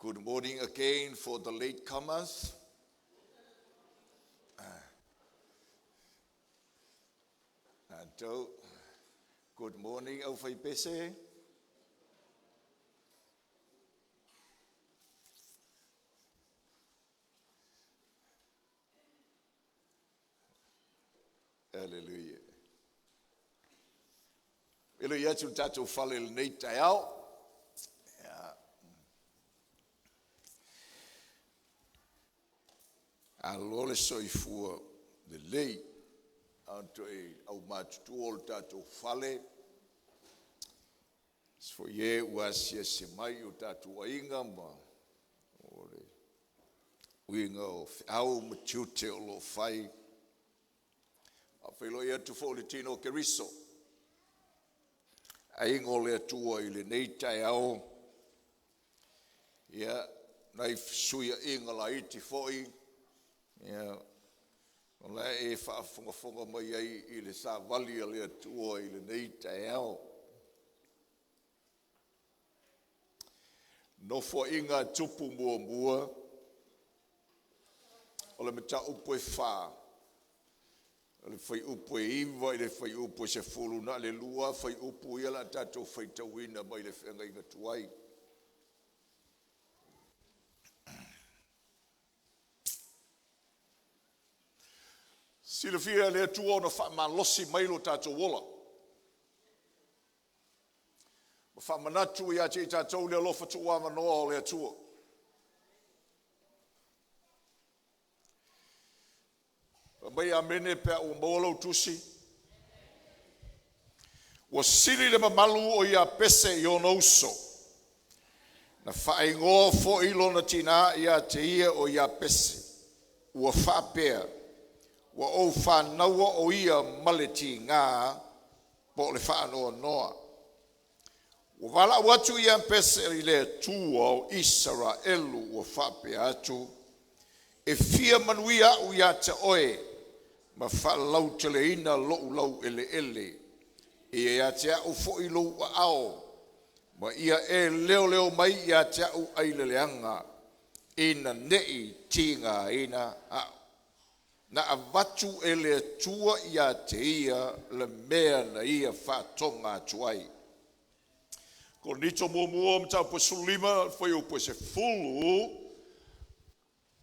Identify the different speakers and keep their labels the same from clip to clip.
Speaker 1: Good morning again for the latecomers. Good morning, aufaipese. Hallelujah. E loi atu le tatou fale i lenei taeao. Alo le soifua lelei a o toe aumatutua o le tatou fale, aemaise foi e ua asiasi mai i o tatou aiga ma o le uiga o feau ma tiute o lo o fai. E faafeiloai atu foi i le tino o Keriso, aiga o le Atua i lenei taeao. Ia, nai fesuiaiga laiti foi, ia, o la e faafogafoga mai ai i le savali a le Atua i lenei taeao. Nofoaiga a Tupu Muamua, o le Mataupu e 4, o le fuaiupu e 9 i le fuaiupu e 10, na o le lua lava fuaiupu ia o le a tatou faitauina mai le Feagaiga Tuai. Silafia e le Atua ona faamalosi mai lo tatou ola ma faamanatu ia te i tatou le alofa tuuavanoa o le Atua. Fai mai amene pe a ua maua lau tusi. Ua sili le mamalu o Iapese i ona uso, na faaigoa foi lona tina ia te ia o Iapese, ua faapea, “Ua ou fanaua o ia ma le tiga po o le faanoanoa.” Ua valaau atu Iapese i le Atua o Isaraelu ua faapea atu, “E fia manuia au ia te oe ma faalauteleina lou laueleele. Ia ia te au foi lou aao ma ia e leoleo mai ia te au aileleaga ina nei tigaina au.” Na avatu e le Atua ia te ia le mea na ia faatoga atu ai. Korinito Muamua Mataupu 15 fuaiupu e 10,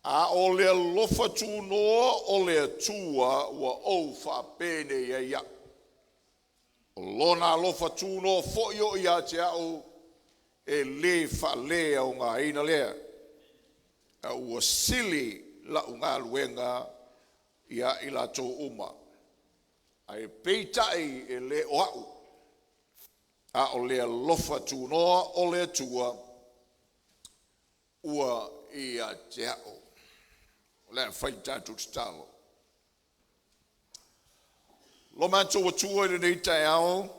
Speaker 1: A o le alofa tunoa o le Atua ua ou faapenei ai au. O lona alofa tunoa foi o ia te au e le faaleaogaina lea, a ua sili lau galuega ia i latou uma. Ae peitai e le o a'u, a o le alofa tunoa o le Atua ua ia te a'u. O le a fai le tatou tatalo. Lo matou Atua i lenei taeao,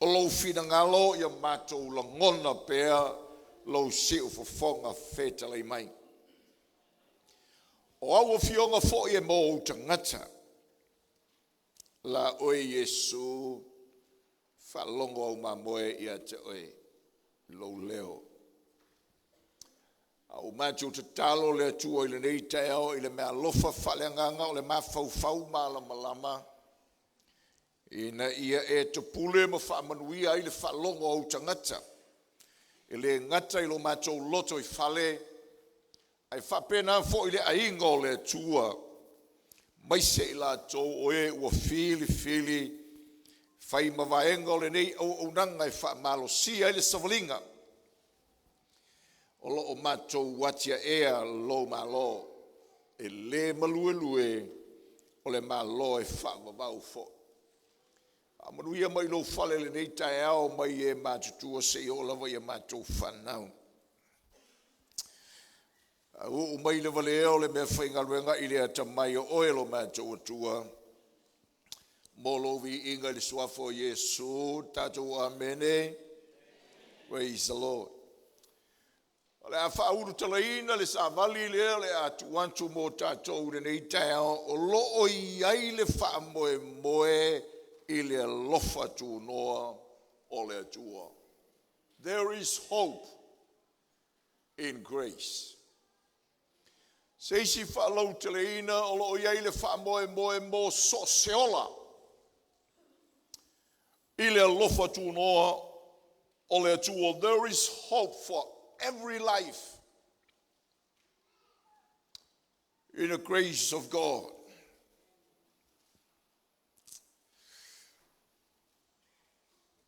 Speaker 1: o lou finagalo ia matou lagona pea lou siufofoga fetalai mai. O au afioga foi e mo ou tagata, la oe Iesu, faalogo au mamoe ia te oe lou leo. A ua matou tatalo le Atua i lenei taeao i le meaalofa faaleagaga o le mafaufau malamalama ina ia e topule ma faamanuia ai le faalogo a ou tagata, e le gata i lo matou lotoifale ae faapena foi le aiga o le Atua, aemaise i latou o e ua filifili e fai ma vaega o lenei auaunaga e faamalosia ai le savaliga o lo o matou atia'ea lou Malo. E le maluelue o le Malo e faavavau foi. Faamanuia mai i lou fale i lenei taeao mai e matutua seia oo lava i a matou fanau. Faauu mai le valea o le meafaigaluega i le atamai o oe lo matou Atua mo lou viiga i le suafa o Iesu. Tatou amene. Praise the Lord. O le a faaulutalaina le savali lea o le a tuu atu mo tatou i lenei taeao o lo o i ai le faamoemoe i le alofa tunoa o le Atua. There is hope. in grace. Se isi faalauteleina o lo o i ai le faamoemoe mo so o se ola i le alofa tunoa o le Atua. There is hope for every life in the grace of God.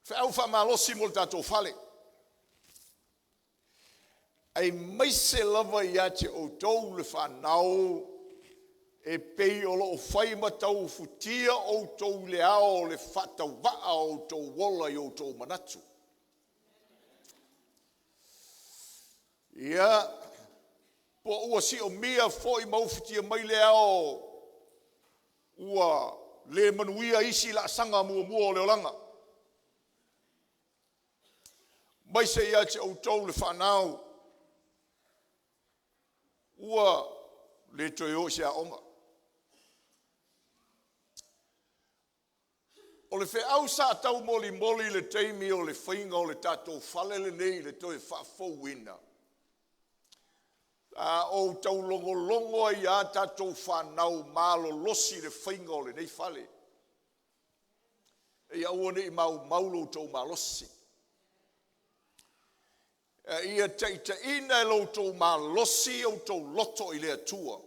Speaker 1: Feau faamalosi mo le tatou fale. Aemaise lava ia te outou le fanau e pei o lo o fai ma taufutia outou i le ao o le faatauvaa o outou ola i outou manatu. Ia, po ua siomia foi ma ufitia mai le ao ua le manuia isi laasaga muamua o le olaga, aemaise ia te outou le fanau ua le toe o i se aoga. O le feau sa taumolimoli i le taimi o le faiga o le tatou fale lenei i le toe faafouina, sa ou taulogologo ai lava tatou fanau malolosi i le faiga o lenei fale, ina ia aua ne i maumau lo outou malosi. A ia taitaiina e lo outou malosi outou loto i le Atua.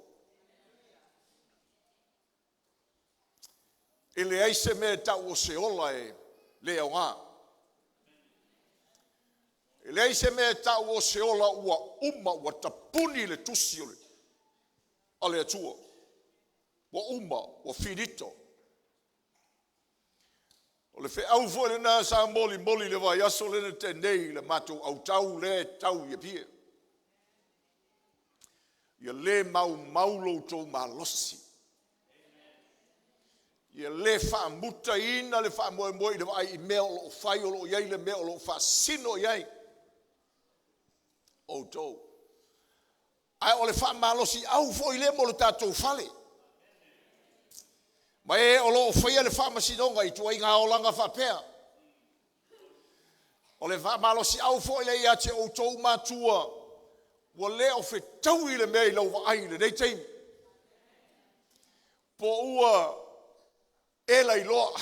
Speaker 1: E leai se mea e tau o se ola e le aoga. E leai se mea e tau o se ola ua uma, ua tapuni le tusi a le Atua, ua uma, ua finito. O le feau foi lena sa molimoli i le vaiaso lea na tea nei i le matou autau lea e tau i Apia. Ia le maumau lo outou malosi. Ia le faamutaina le faamoemoe i le vaai i mea o lo o fai, o lo o i ai le mea o lo o faasino i ai outou. Ae o le faamalosiau foi lea mo le tatou fale. Ma e o lo o faia le faamasinoga i ituaiga olaga faapea. O le faamalosiau foi lea ia te outou matua, ua le o fetaui le mea i lau vaai i lenei taimi, po ua e lailoa,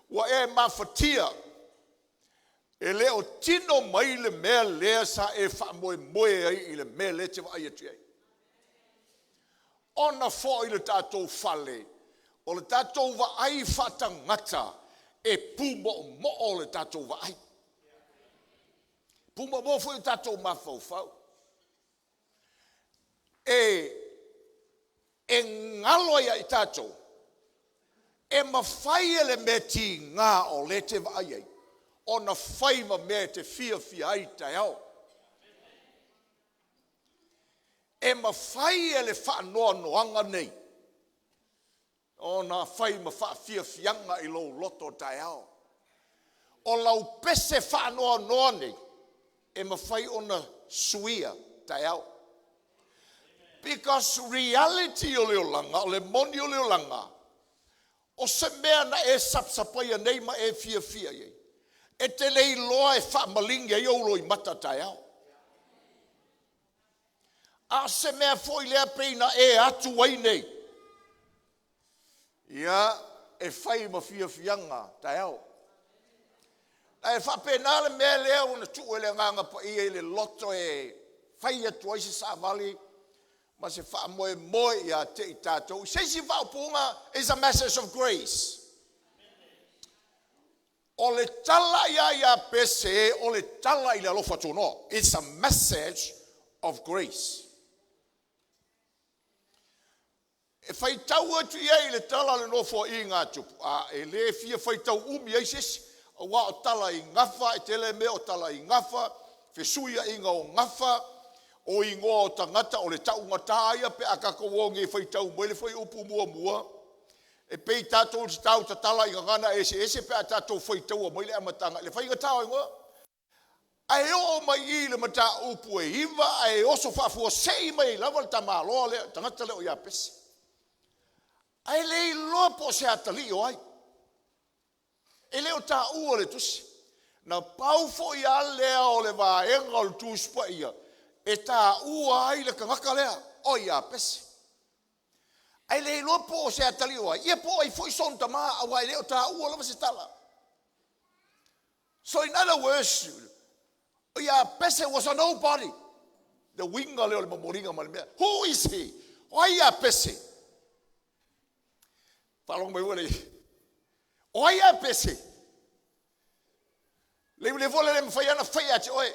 Speaker 1: ua e mafatia, e le o tino mai le mea lea sa e faamoemoe ai i le mea lea e te vaai atu i ai. Ona foi le tatou fale, o le tatou vaai faatagata e pumoomoo le tatou vaai, pumoomoo foi o tatou mafaufau. E galo ia i tatou e mafai e le mea tiga o lea e te vaai ai ona fai ma mea e te fiafia ai taeao. E mafai e le faanoanoaga nei ona fai ma faafiafiaga i lou loto taeao. O lau pese faanoanoa nei e mafai ona suia taeao. Because reality o le olaga, o le moni o le olaga, o se mea na e sapasapaia nei ma e fiafia i ai, e te le iloa e faamaligi ai ou loimata taeao. A o se mea foi lea pei na e atu ai nei, ia, e fai ma fiafiaga taeao. Ae faapena le mea lea ua na tuu e le Agaga Paia i le loto e fai atu ai se savali ma se faamoemoe ia te i tatou. I se isi faaupuga, is a message of grace. O le tala ia Iapese, o le tala i le alofa tunoa. It's a message of grace. E faitau atu i ai i le tala a le Nofoaiga a Tupu, a e le fia faitau umi ai se isi, aua o tala i gafa, e tele mea o tala i gafa, fesuiaiga o gafa, o igoa o tagata, o le taugata ia pe a tatou o nei e faitau mai le fuaiupu muamua, e pei tatou te tautatala i gagana eseese pe a tatou faitaua mai le amataga i le faigata o igoa. Ae oo mai i i le mataupu e 9 ae oso faafuasei mai ai lava le tamaloa lea, le tagata lea o Iapese. Ae le iloa po o se atalii o ai. E le o taua i le tusi. Na pau foi lava lea o le vaega o le Tusi Paia e taua ai le tagata lea, o Iapese. Ae le iloa po o se atalii o ai, ia po o ai foi sona tama, aua e le o taua lava se tala. So in other words, Iapese was a nobody. Le uiga lea o le momoliga ma le mea. Who is he? O ai Iapese? Faalogo mai foi le o ai Iapese? Le le foi le mafai ona fai ia te oe.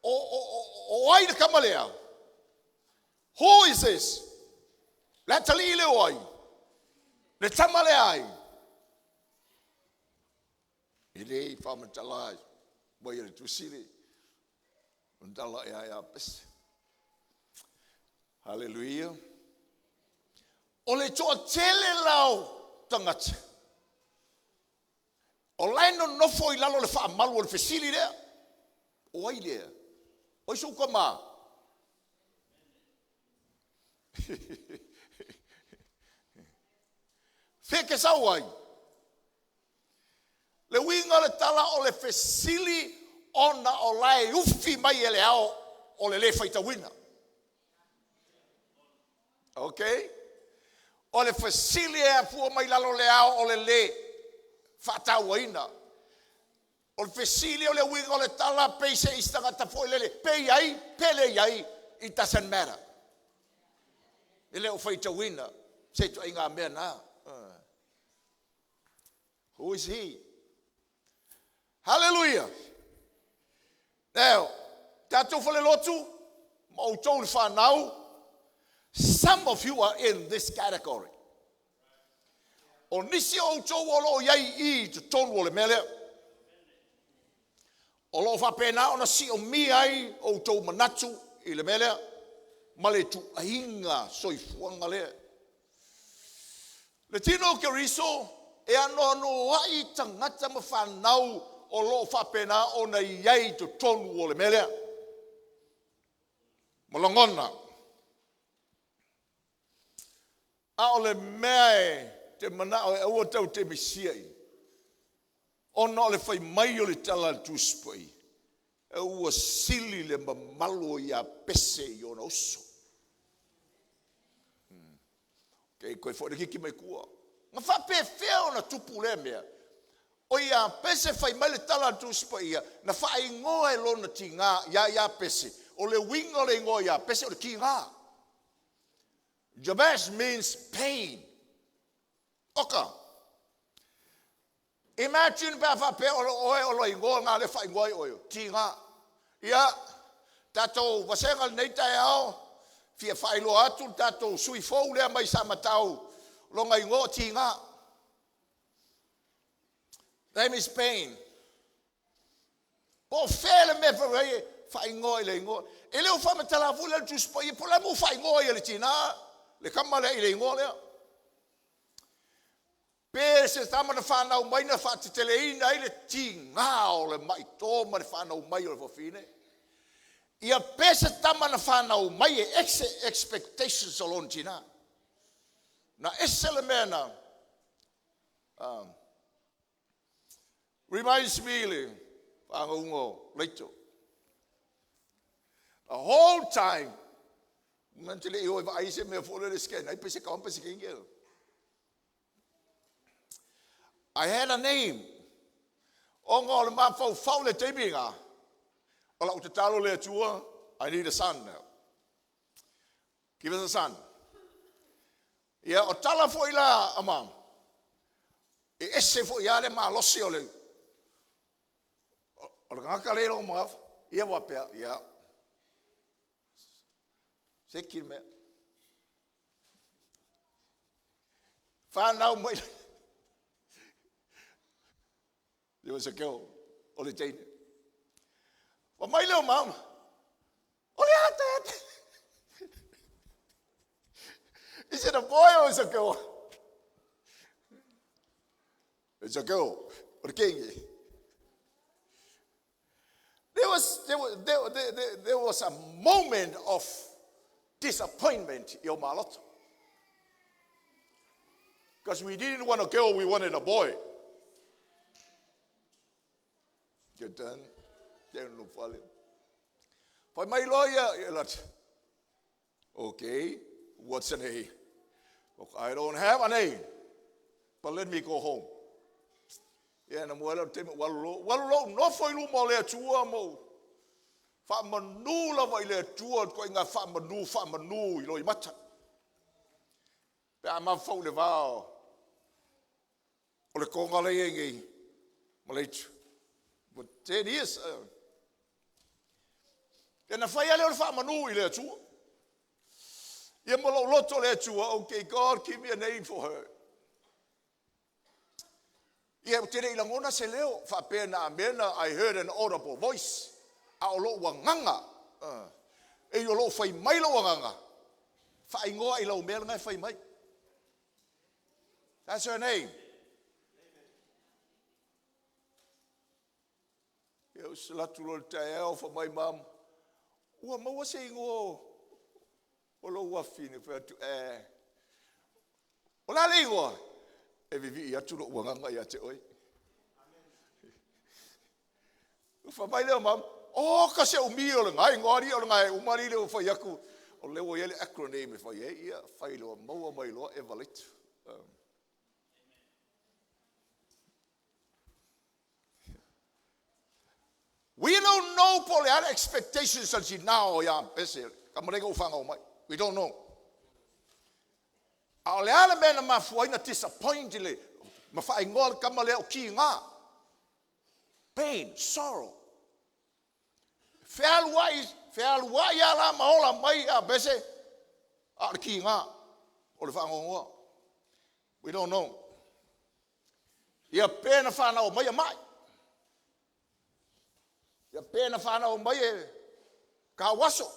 Speaker 1: O ai le tama lea? Who is this? Le atalii lea o ai? Le tama lea ai? E le i faamatala mai e le Tusi le tala ia Iapese. Haleluia. O le toatele la o tagata o la e nonofo i lalo o le faamalu o le fesili lea. O ai lea? O ai sou tama? Fea e te sau ai? Le uiga o le tala o le fesili ona o la e ufi mai e le ao o le lē faitauina. Ok? O le fesili e afua mai lalo o le ao o le lē faatauaina. O le fesili o le uiga o le tala pe i se isi tagata foi lele, pe i ai, pe le i ai, it doesn't matter. E le o faitauina se ituaiga mea na. Who is he? Hallelujah. Now, tatou falelotu, ma outou le whanau, some of you are in this category. O nisi o outou o lo o iai i totonu o le mea lea. O lo o faapena ona siomia ai outou manatu i le mea lea, ma le tuuaiga soifuaga lea. Le tino o Keriso e anoanoai tagata ma fanau o lo o faapena ona i ai i totonu o le mea lea. Ma lagona. A o le mea e te manao e aua tatou te misia i, ona o le fai mai o le tala a le Tusi Paia, e ua sili le mamalu o Iapese i ona uso. Okay, koe foi le kiki mai tua. Na faapefea ona tupu lea mea? O Iapese fai mai le tala a le Tusi Paia, na faaigoa e lona tigā ia Iapese. O le uiga o le igoa Iapese o le tigā. Jabez means pain. Oka. Imagine pe a faapea o oe o lo igoa ngā le faaigoa ai oe. Tigā. Ia, tatou vasega lenei taeao, fia faailoa atu le tatou sui fou lea mai Samatau, lona igoa o Tigā. Name is pain. Po o fea le mea fai ai faaigoa i le igoa. E le o faamatala foi le Tusi Paia, po o le a mo faaigoa ai e le tina, le tama lea i le igoa lea. Pe se tama na whanau mai na whaateteleina ai le tigā o le maito ma le whanau mai o le fafine. Ia pe se tama na whanau mai e ese expectations o lona tina. Na ese le mea na. Reminds me le whangauga o Leito. The whole time, man te le i oi vaai se mea fo le scan, ai pe se kawan pe se kingi. I had a name. Ona o le mafaufau le taimi ngā. O lau tatalo le Atua, I need a son now. Give us a son. Ia, o tala foi la, ama, e ese foi ia le malosi o le tagata le lo magafa. Ia wapea, ia. Se ki mea. Whanau mai. There was a girl, o le teine. Wa mai leo mama. O le ata ata. Is it a boy or is it a girl? It's a girl. O le king. There was a moment of disappointment i o maloto. Because we didn't want a girl, we wanted a boy. Get done. Te no fale. Fai mai loa ia, ia lata. Okay, what's the name? I don't have a name, but let me go home. Ia na mua le taimi ua alu loa, ua alu loa ou nofo i luma o le Atua ma ou faamanu lava i le Atua le ituaiga faamanu, faamanu i loimata. Pe a mafaufau i le va o le toga lea e i ai nei ma Leitu. For 10 years. Ia na fai lava lea o le faamanu i le Atua. Ia ma lou loto i le Atua, okay, God, give me a name for her. Ia, ou te le i lagona se leo faapea na amena, I heard an audible voice. A o lou agaga, e o lou fai mai lou agaga, faaigoa i lau mea lena e fai mai. That's her name. Ia, ou alu atu loa i le taeao, fai mai mama, ua maua se igoa o lou afafine? Fai atu, eh. O le a le igoa? E vivii atu lou agaga ia te oe. Fai mai lea o mama, oka se umi o lena igoa alii o lena e uma alii le ua fai atu, o lea ua i ai le acronym e fai ai, ia, fai loa, maua mai loa Evalito. We don't know po o le a le expectations a le tinā o Iapese, tama lea na ou fanau mai. We don't know. A o le a le mea na mafua ai na disappoint le ma faaigoa le tama lea o Kiga. Pain, sorrow. Fealuai, fealuai lava la ma ola mai Iapese, a o le kiga o le faanoanoa. We don't know. Ia pe na fanau mai e mai. Ia pe na fanau mai e tauaso.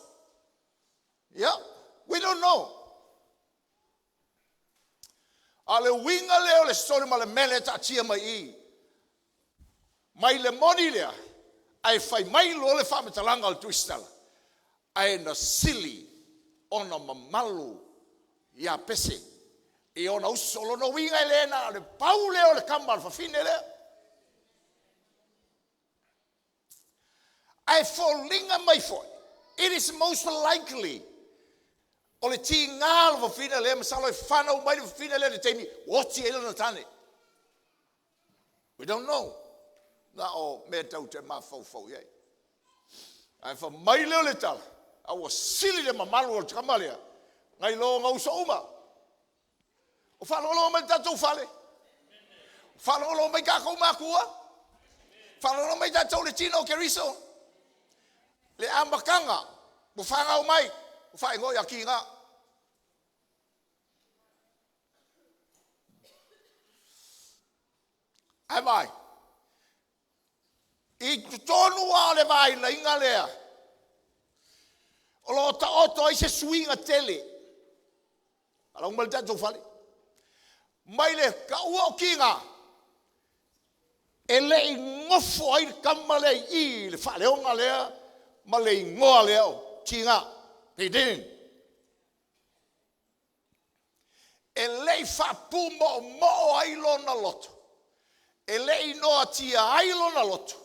Speaker 1: Yeah, we don't know. A le uiga lea o le story ma le mea lea e taatia mai i. Mai le moni lea, ae fai mai loa le faamatalaga o le Tusitala, ae na sili ona mamalu Iapese i ona uso. Lona uiga e le na o le pau lea o le tama a le fafine lea. Ae foliga mai foi, it is most likely o le tiga o le fafine lea, masalo e fanau mai le fafine lea i le taimi ua oti ai lana tane. We don't know. Na o mea tau te mafaufau i ai. Ae fai mai lea o le tala, a ua sili le mamalu o le tama lea, nai lo ona uso uma. O faalogologo mai le tatou fale, faalogologo mai tatou matua, faalogologo mai tatou le tino o Keriso, le amataga ua fanau mai, ua faaigoa ia Kiga. Ae vaai, i totonu lava o le vailaiga lea, o lo o taoto ai se suiga tele. Faalogo mai le tatou fale. Mai le taua o Kiga, e le i nofo ai le tama lea i i le faaleoga lea ma le igoa lea o Tiga. He didn't. E le i faapumoomoo ai lona loto, e le i noatia ai lona loto,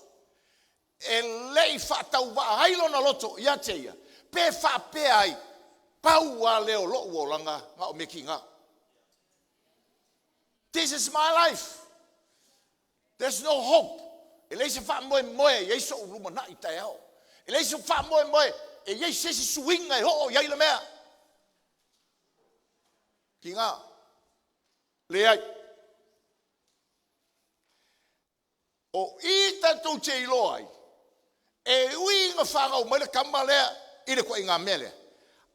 Speaker 1: e le i faatauvaa ai lona loto ia te ia, pe faapea ai, pau lava lea o lou olaga na o mea kiga. This is my life. There's no hope. E leai se faamoemoe e i ai so'u lumanai taeao. E leai se faamoemoe e i ai se isi suiga e oo i ai le mea. Kiga. Leai. O i tatou te iloa ai, e ui ina fanau mai le tama lea i le ituaiga mea lea,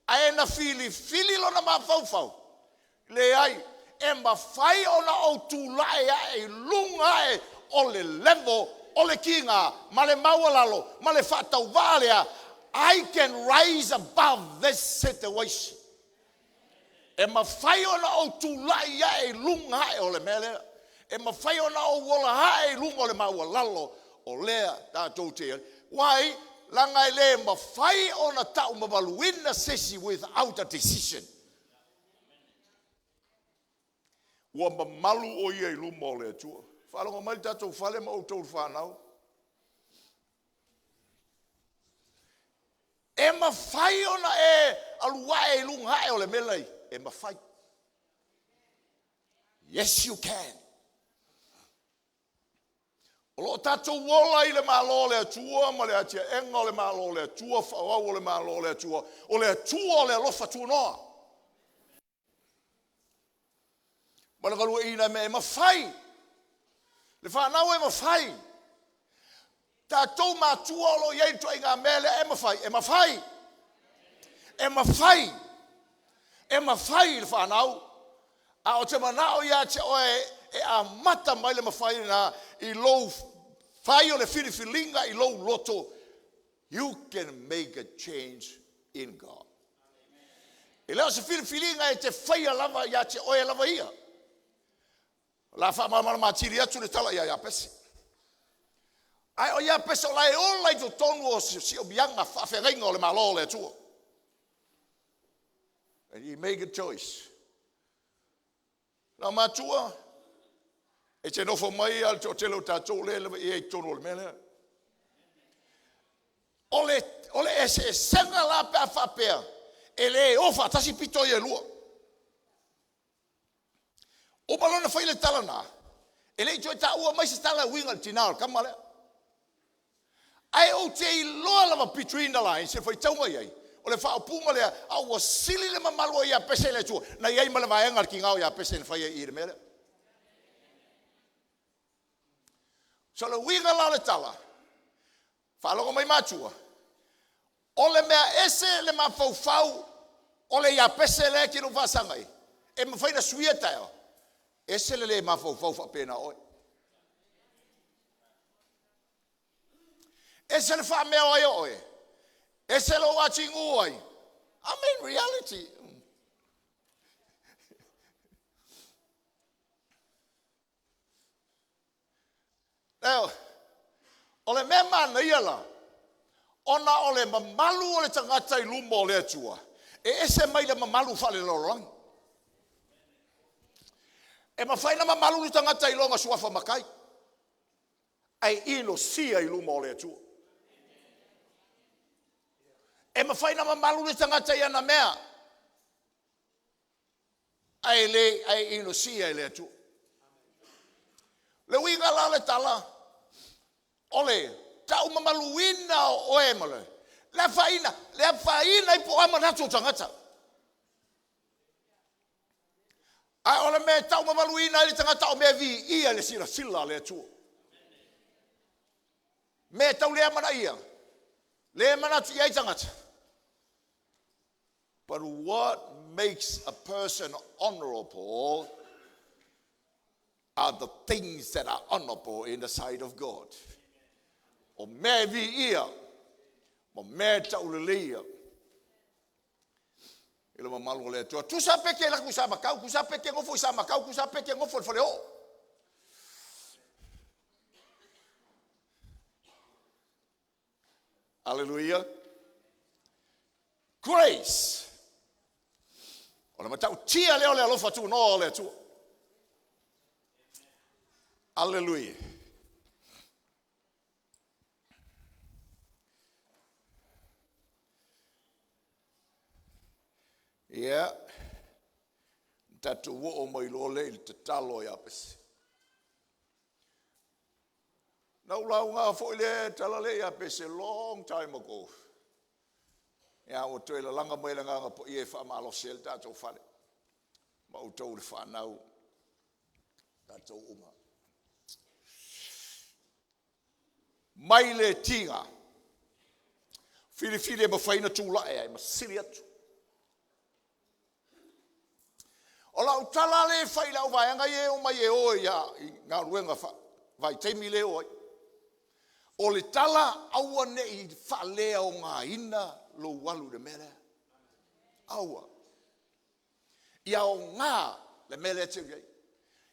Speaker 1: ae na filifili lona mafaufau, leai, e mafai ona ou tulai ae i luga ae o le level o le kiga ma le maualalo ma le faatauvaa lea. I can rise above this situation. E mafai ona ou tulai ae i luga ae o le mea lea. E mafai ona ou ola ae i luga o le maualalo o lea tatou te. Why? Leaga e le mafai ona taumamaluina se isi without a decision. Ua mamalu o ia i luma o le Atua. Faalogo mai le tatou fale ma outou fanau. E mafai ona e alu ae i luga ae o le mea lenei. E mafai. Yes, you can. O lo o tatou ola i le Malo o le Atua ma le atiaega o le Malo o le Atua, faaauau o le Malo o le Atua, o le Atua o le alofa tunoa. Ma le galueaiina mea e mafai, le fanau e mafai, tatou matua o lo o i ai le ituaiga mea lea e mafai, e mafai, e mafai, e mafai le fanau. A o te manao ia te oe e amata mai le mafai lena i lou fai o le filifiliga i lou loto. You can make a change in God. E le o se filifiliga e te faia lava ia te oe lava ia. O le a faamalamalama atili atu le tala ia Iapese. Ae o Iapese o la e ola i totonu o siomiaga faafeagaiga o le Malo o le Atua. And he make a choice. Lau matua, e te nofo mai a le toatele o tatou lea lava i ai i totonu o le mea lea. O le eseesega la pe a faapea e le o faatasi pito ia e lua. Uma loa ona fai le tala na, e le i toe taua mai se tala e uiga i le tina o le tama lea. Ae ou te iloa lava between the lines, se faitauga i ai, o le faaupuga lea, a ua sili le mamalu o Iapese i le Atua, na i ai ma le vaega a le tina o Iapese na fai ai i i le mea lea. So le uiga la o le tala, faalogo mai matua, o le mea ese le mafaufau o le Iapese lea e te lou faasaga i, e mafai ona suia taeao, ese le le mafaufau faapena oe. Ese le faamea o ai o oe, ese lou atigu ai. I mean reality. O le mea manaia la, ona o le mamalu o le tagata i luma o le Atua, e ese mai le mamalu faalelalolagi. E mafai ona mamalu le tagata i lona suafa matai, ae inosia i luma o le Atua. E mafai ona mamalu le tagata i ana mea, ae le ae inosia e le Atua. Le uiga la o le tala, o le taumamaluina o oe ma le le afaina, le afaina ai po o a manatu o tagata. Ae o le mea e taumamaluina ai le tagata o mea viia i le silasila a le Atua. Mea tau le amanaia, le manatu i ai tagata. But what makes a person honorable are the things that are honorable in the sight of God. O mea e viia, ma mea e tauleleia i le mamalu o le Atua. Tusa pe te alu atu i Samatau, tusa pe te nofo i Samatau, tusa pe te nofo i le faleoo. Aleluia. Grace. O le matautia lea o le alofa tunoa o le Atua. Aleluia. Ia, tatou oo mai loa lea i le tatalo ia Pese. Na ou lauga foi le tala lea ia Pese long time ago. Ia, ua toe lalaga mai le Agaga Paia e faamalosi ai le tatou fale ma outou le fanau, tatou uma. Mai le tiga, filifili e mafai ona tulai ai ma sili atu. O lau tala lea e fai i le auvaega ia e omai e o i galuega vaitaimi lea e o ai. O le tala, aua ne i faaleaogaina lou alu i le mea lea. Aua. Ia aoga le mea lea e te i ai.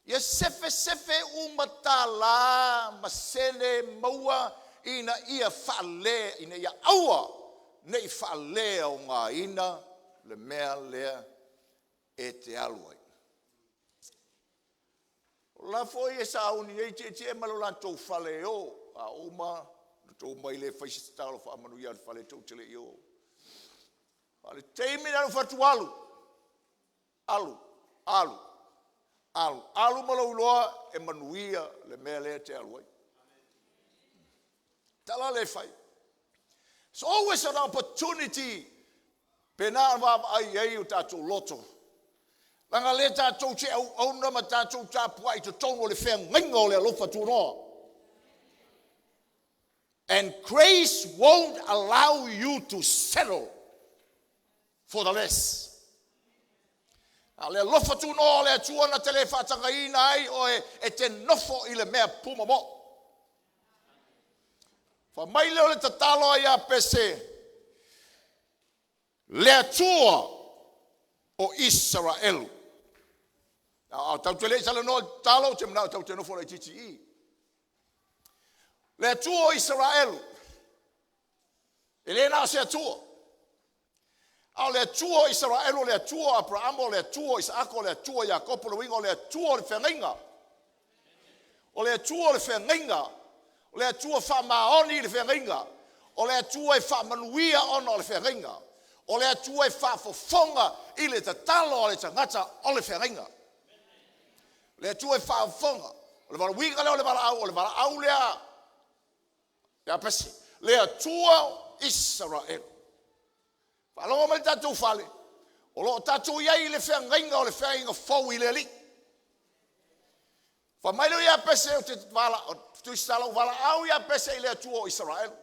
Speaker 1: Ia sefesefe uma tālā ma sene maua ina ia faale, ina ia aua ne i faaleaogaina le mea lea e te alu ai. O la foi e sauni ai tietie ma lo latou fale e o, a uma na outou omai lea e fai se tatalo faamanuia i le fale tou te le i o. A o le taimi lea na ou fai atu, Alu, alu, alu, alu, alu ma lou iloa e manuia le mea lea e te alu ai. Tala lea e fai. It's always an opportunity pe na vaavaai i ai o tatou loto. Leaga lea tatou te auauna ma tatou tapuai i totonu o le feagaiga o le alofa tunoa. And grace won't allow you to settle for the less. A o le alofa tunoa o le Atua na te le faatagaina ai oe e te nofo i le mea pumomoo. Fai mai lea o le tatalo a Iapese, le Atua o Isaraelu. A tatou te le i talanoa i le tatalo, ou te manao tatou te nofo laitiiti i i. Le Atua o Isaraelu, e le na o se Atua, a o le Atua o Isaraelu, o le Atua o Aperamo, o le Atua o Isaako, o le Atua o Iakopo, o le uiga o le Atua o le feagaiga. O le Atua o le feagaiga, o le Atua faamaoni i le feagaiga, o le Atua e faamanuia ona o le feagaiga, o le Atua e faafofoga i le tatalo a le tagata o le feagaiga. O le Atua e faafofoga. O le uiga lea o le valaau, o le valaau lea Iapese, le Atua o Isaraelu. Faalogo mai le tatou fale, o lo o tatou i ai i le feagaiga o le feagaiga fou i le Alii. Fai mai lea o Iapese, ou te tusitala, ua valaau Iapese i le Atua o Isaraelu.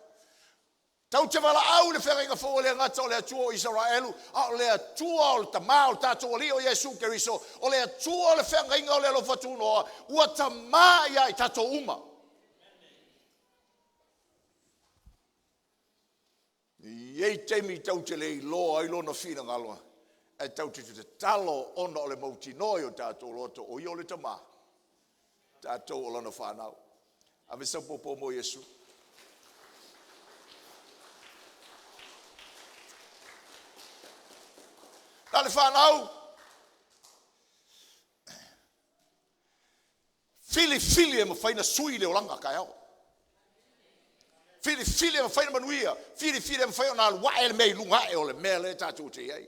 Speaker 1: Tatou te valaau i le feagaiga fou e le gata o le Atua o Isaraelu, a o le Atua o le Tamā o le tatou Alii o Iesu Keriso, o le Atua o le feagaiga o le alofa tunoa, ua Tamā ia i tatou uma. E i ai taimi tatou te le iloa ai lona finagalo, ae tatou te tatalo ona o le mautinoa i o tatou loto o Ia o le Tama, tatou o Lana fanau. Ave sau popo mo Iesu. Na o le fanau, filifili e mafai ona sui le olaga taeao. Filifili e mafai ona manuia, filifili e mafai ona alu ae le mea i luga ae o le mea lea tatou te i ai.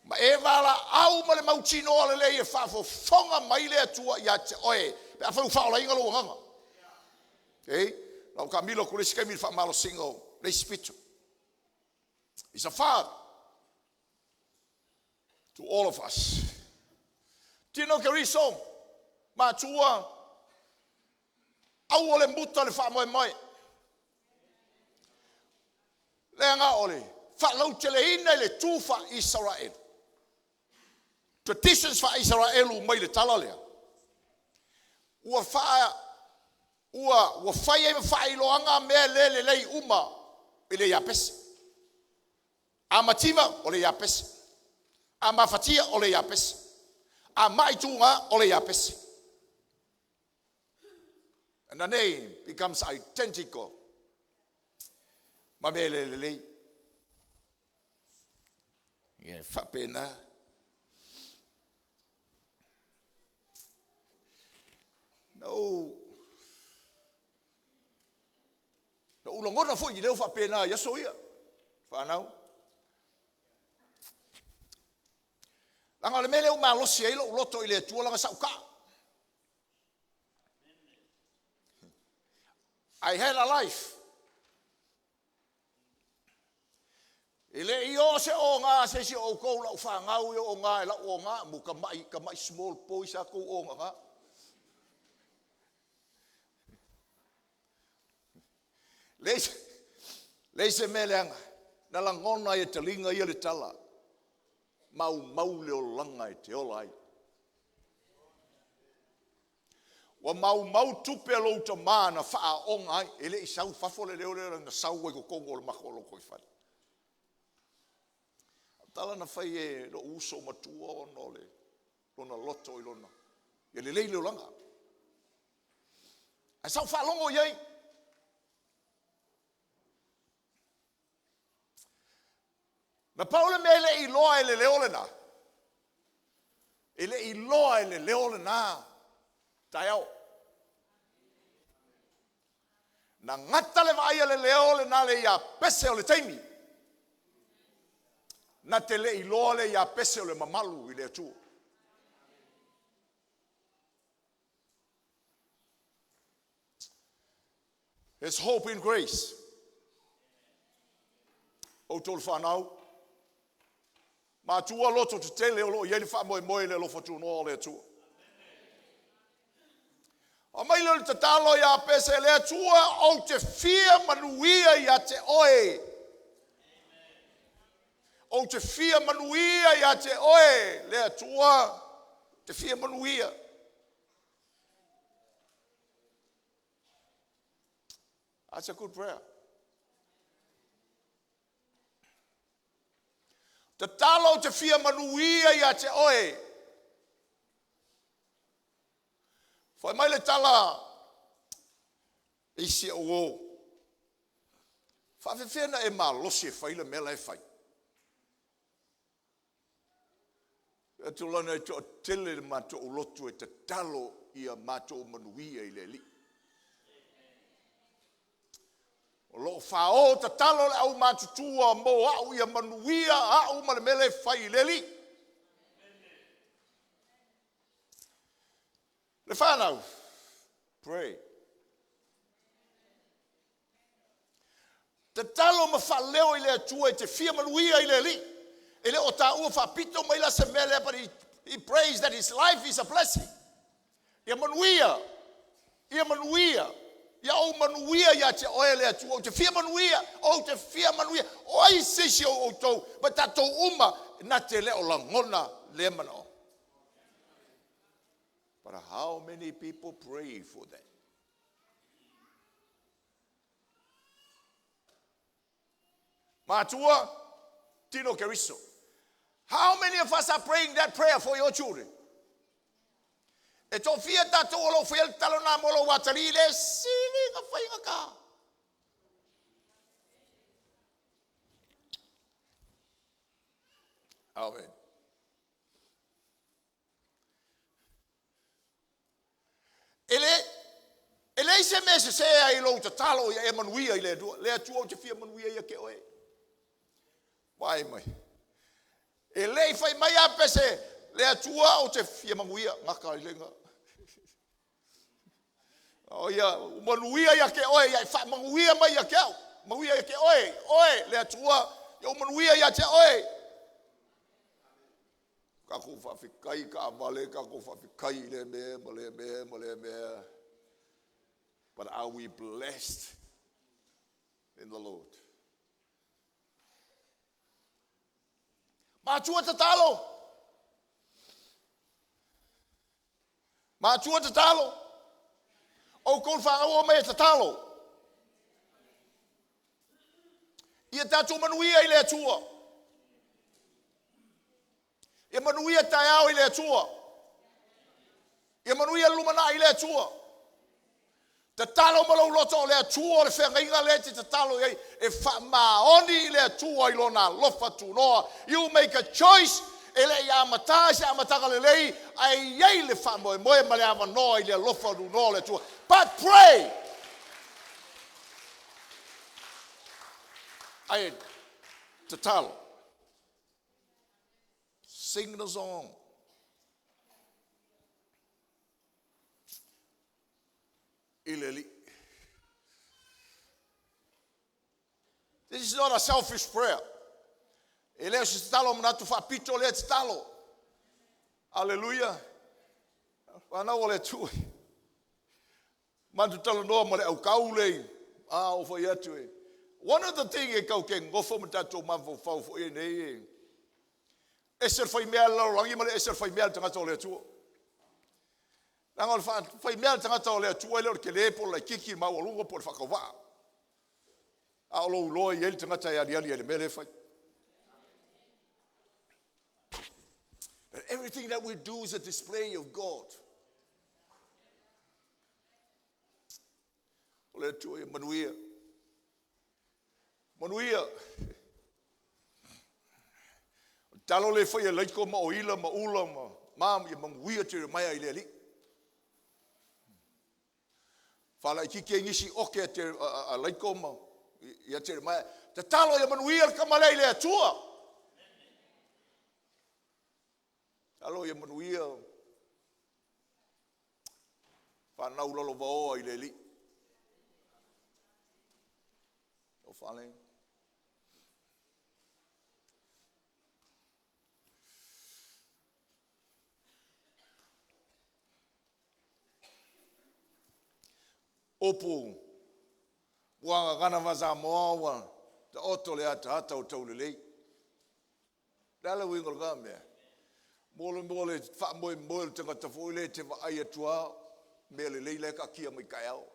Speaker 1: Ma e valaau ma le mautinoa lelei e faafofoga mai le Atua ia te oe pe afai ua faaolaina lou agaga. Okay? Na ou taamilo atu le isi taimi i le faamalosiga o le isi pito. He's a father to all of us. Tino Keriso, matua, aua le muta le faamoemoe. Leaga o le faalauteleina i le tu faa-Isaraelu, traditions faa-Isaraelu mai le tala lea, ua faa ua ua fai ai ma faailoaga mea le lelei uma i le Iapese. A mativa, o le Iapese. A mafatia, o le Iapese. A mai tuga, o le Iapese. And the name becomes identical ma mea le lelei. E faapena. Na ou lagona foi i leo faapena i aso ia, fanau. Leaga o le mea lea ua malosi ai lou loto i le Atua, leaga sa ou ta'a. I had a life. E le i oo se oga a se isi o outou lau fanau e oga e lau oga, mo tamai, tamai small boys a tou ogaga. Leai se mea leaga, na lagona ai e taliga ia le tala, maumau le olaga e te ola ai. Ua maumau tupe a lou tamā na faaaoga ai, e le i sau i fafo le leo lea na sau ai totonu o le matou lotoifale. O tala na fai e lou uso matua ona o le lona loto i lona, ia lelei le olaga. Ae sa ou faalogo i ai. Na pau le mea e le i iloa e le leo lena, e le i iloa e le leo lena taeao. Na gata le vaai a le leo lena le Iapese o le taimi. Na te le iloa le Iapese o le mamalu i le Atua. There's hope in grace. Outou le whanau, matua loto tetele o lo o i ai le faamoemoe i le alofa tunoa o le Atua. Aumai lea o le tatalo ia Pese, le Atua ou te fia manuia ia te oe. Ou te fia manuia ia te oe, le Atua, te fia manuia. That's a good prayer. Tatalo ou te fia manuia ia te oe. Fai mai le tala i si au uo, faafefea na e malosi e fai le mea la e fai? E tulana e toatele le matou lotu e tatalo ia matou manuia i le Alii. O lo o fao tatalo le aumatutua mo au ia manuia au ma le mea lea e fai i le Alii. Le whanau, pray. Tatalo ma faaleo i le Atua e te fia manuia i le Alii. E le o taua faapito mai la se mea lea, but he prays that his life is a blessing. Ia manuia, ia manuia, ia ou manuia ia te oe le Atua, ou te fia manuia, ou te fia manuia. O ai se isi o outou, ma tatou uma, na te le o lagona lea manao. But how many people pray for that? Matua, Tino Keriso. How many of us are praying that prayer for your children? E toafia tatou o lo o faia le tatalo lena mo lou atalii le sili na faigata. Amen. E le e leai se mea e sese ai i lou tatalo ia e manuia i le Atua. Le Atua ou te fia manuia ia te oe. Vaai mai. E le i fai mai Iapese, le Atua ou te fia manuia. Gata ai lena. O ia, manuia ia te oe, ia e faamanuia mai ia te au. Manuia ia te oe, oe le Atua, ia ou manuia ia te oe. Tatou faafetai taavale, tatou faafetai i lea mea ma lea mea ma lea mea. But are we blessed in the Lord? Matua tatalo. Matua tatalo. Outou le fanau o mai e tatalo. Ia tatou manuia i le Atua. Ia manuia taeao i le Atua. Ia manuia le lumanai i le Atua. Tatalo ma lou loto o le Atua o le feagaiga lea e te tatalo i ai e faamaoni i le Atua i lona alofa tunoa. You make a choice e le i amata i se amataga lelei ae i ai le faamoemoe ma le avanoa i le alofa tunoa o le Atua. But pray! Ae tatalo. Sing the song. I le Alii. This is not a selfish prayer. E le o se tatalo manatu faapito lea tatalo. Aleluia. Whanau o le Atua. Matou talanoa ma le aukau lei. A o fai atu e. One of the thing e kau ke ngofo ma tatou mafaufau foi e nei e. Ese le faimea le lalolagi ma le ese le faimea le tagata o le Atua. Leaga o le faimea le tagata o le Atua e le o le tele po o le laitiiti, maualuga po o le faatauvaa. A o lou iloa i ai le tagata e aliali ai le mea lea e fai. But everything that we do is a display of God. O le Atua ia manuia. Manuia. O le talo le fai e laiko ma oila ma ula ma ma ia manuia Jeremiah i le Alii. Faalaitiiti ai nisi oke a, a, a laiko ma ia Jeremiah. Tatalo ia manuia le tama lea i le Atua. Talo ia manuia fanau lalovaoa i le Alii. O fale. Upu ua gagana faa-Samoa ua taoto le ataata o taulelei. O le a le uiga o lena mea? Mo le faamoemoe o le tagata foi lea e te vaai atu lava, mea lelei la e taatia mai taeao.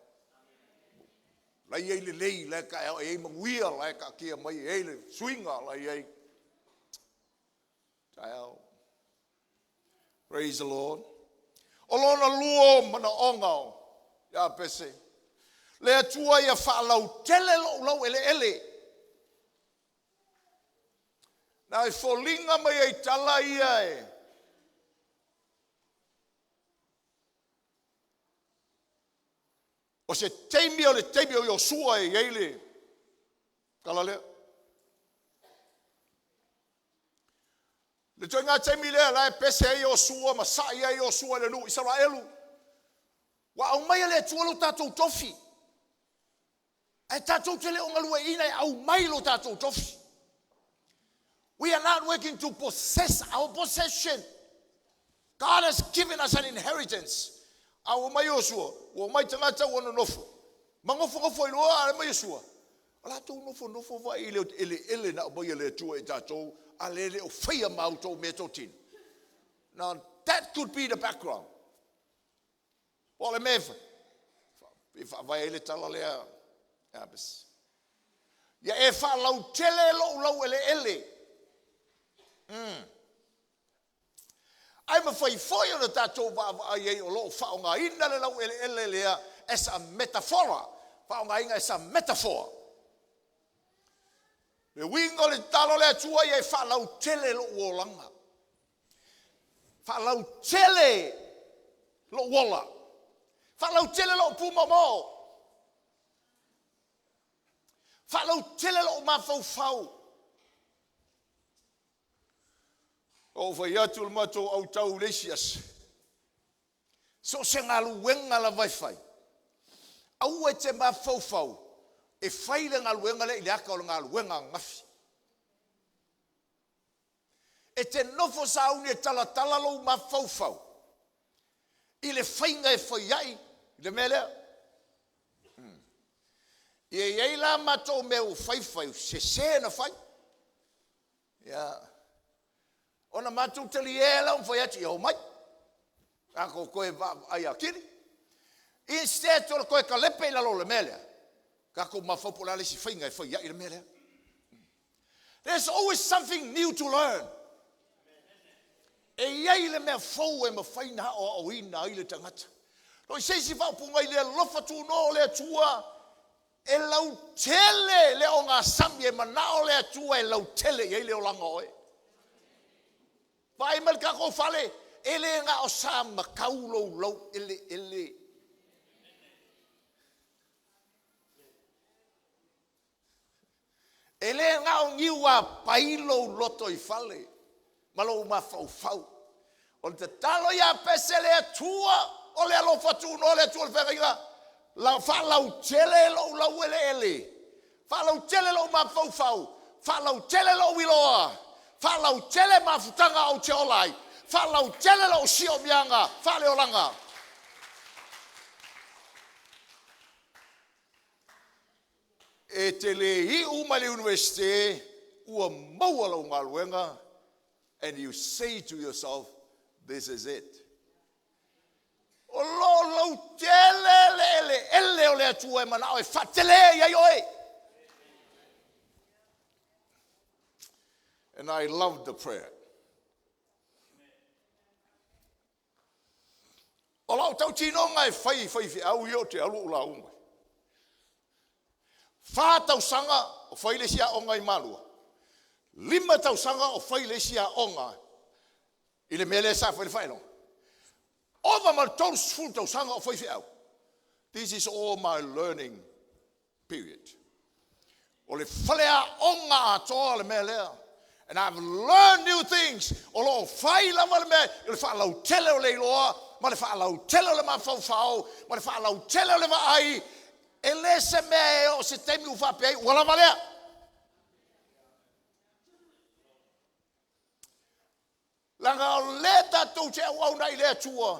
Speaker 1: La e i ai lelei la e taeao, e i ai manuia la e taatia mai, e i ai le suiga la e i ai taeao. Praise the Lord. O lona lua o manaoga o Iapese, le Atua ia faalautele lou laueleele. Na e foliga mai ai tala ia e o se taimi o le taimi o Iosua e i ai le tala lea. Le ituaiga taimi lea la e pese ai Iosua ma sai ai Iosua i le nuu Isaraelu. Ua aumai e le Atua lo tatou tofi. Ae tatou te le o galueaiina e aumai lo tatou tofi. We are not working to possess our possession. God has given us an inheritance. A ua omai Iosua, ua omai tagata ua nonofo, ma nofonofo ai loa, a mai Iosua, o latou nofonofo vai i le eleele na aumai e le Atua i tatou, a le le o faia ma outou meatotino. Now, that could be the background. O le mea e faavae ai le tala lea, ia e faalautele lou laueleele. Ae mafai foi ona tatou vaavaai ai o lo o faaaogaina le laueleele lea as a metaphor, faaaogaina as a metaphor. Le uiga o le tatalo le Atua ia e faalautele lou olaga, faalautele lou ola, faalautele lou pumoomoo, faalautele lou mafaufau. Ou fai atu le matou autau i le isi aso, so o se galuega lava e fai, aua e te mafaufau e fai le galuega lea i le ata o le galuega ananafi. E te nofo sauni e talatala lou mafaufau i le faiga e fai ai le mea lea. Ia i ai la matou mea ua fai fai, sese na fai. Ia, ona matou talie la ma fai atu, ia omai, tatou toe vaavaai atili. Instead o le toe talepe i lalo o le mea lea, tatou mafaufau po o le a le isi faiga e fai ai le mea lea. There's always something new to learn. E i ai le mea fou e mafai na aoaoina ai le tagata. O se isi faaupuga i le alofa tunoa o le Atua, e lautele le ogasami e manao le Atua e lautele i ai le olaga o oe. Vaai mai le tatou fale, e le na o sa matau lou laueleele. E le na o niuapai lou loto i fale ma lou mafaufau. O le tatalo ia Pese le Atua, o le alofa tunoa le Atua o le feagaiga, la faalautele lou laueleele, faalautele lou mafaufau, faalautele lou iloa, faalautele mafutaga ou te ola ai, faalautele lou siomiaga faaleolaga. E te le iu mai le Universite ua maua lau galuega, and you say to yourself, this is it. O lo o lautele le eleele o le Atua e manao e faatele i ai oe. And I love the prayer. O lau tautinoga e fai i faifeau ia ou te alu ou lauga. 4 tausaga o fai le isi aoga i Malua, 5 tausaga o fai le isi aoga i le mea lea sa fai le faailoga. Ova ma le 30 tausaga o fai feau. This is all my learning period. O le faleaoga atoa le mea lea. And I've learned new things. O lo o fai lava le mea i le faalautele o le iloa, ma le faalautele o le mafaufau, ma le faalautele o le vaai. E le se mea e oo se taimi ua faapea ai, ua lava lea. Leaga o lea tatou te auauna ai i le Atua,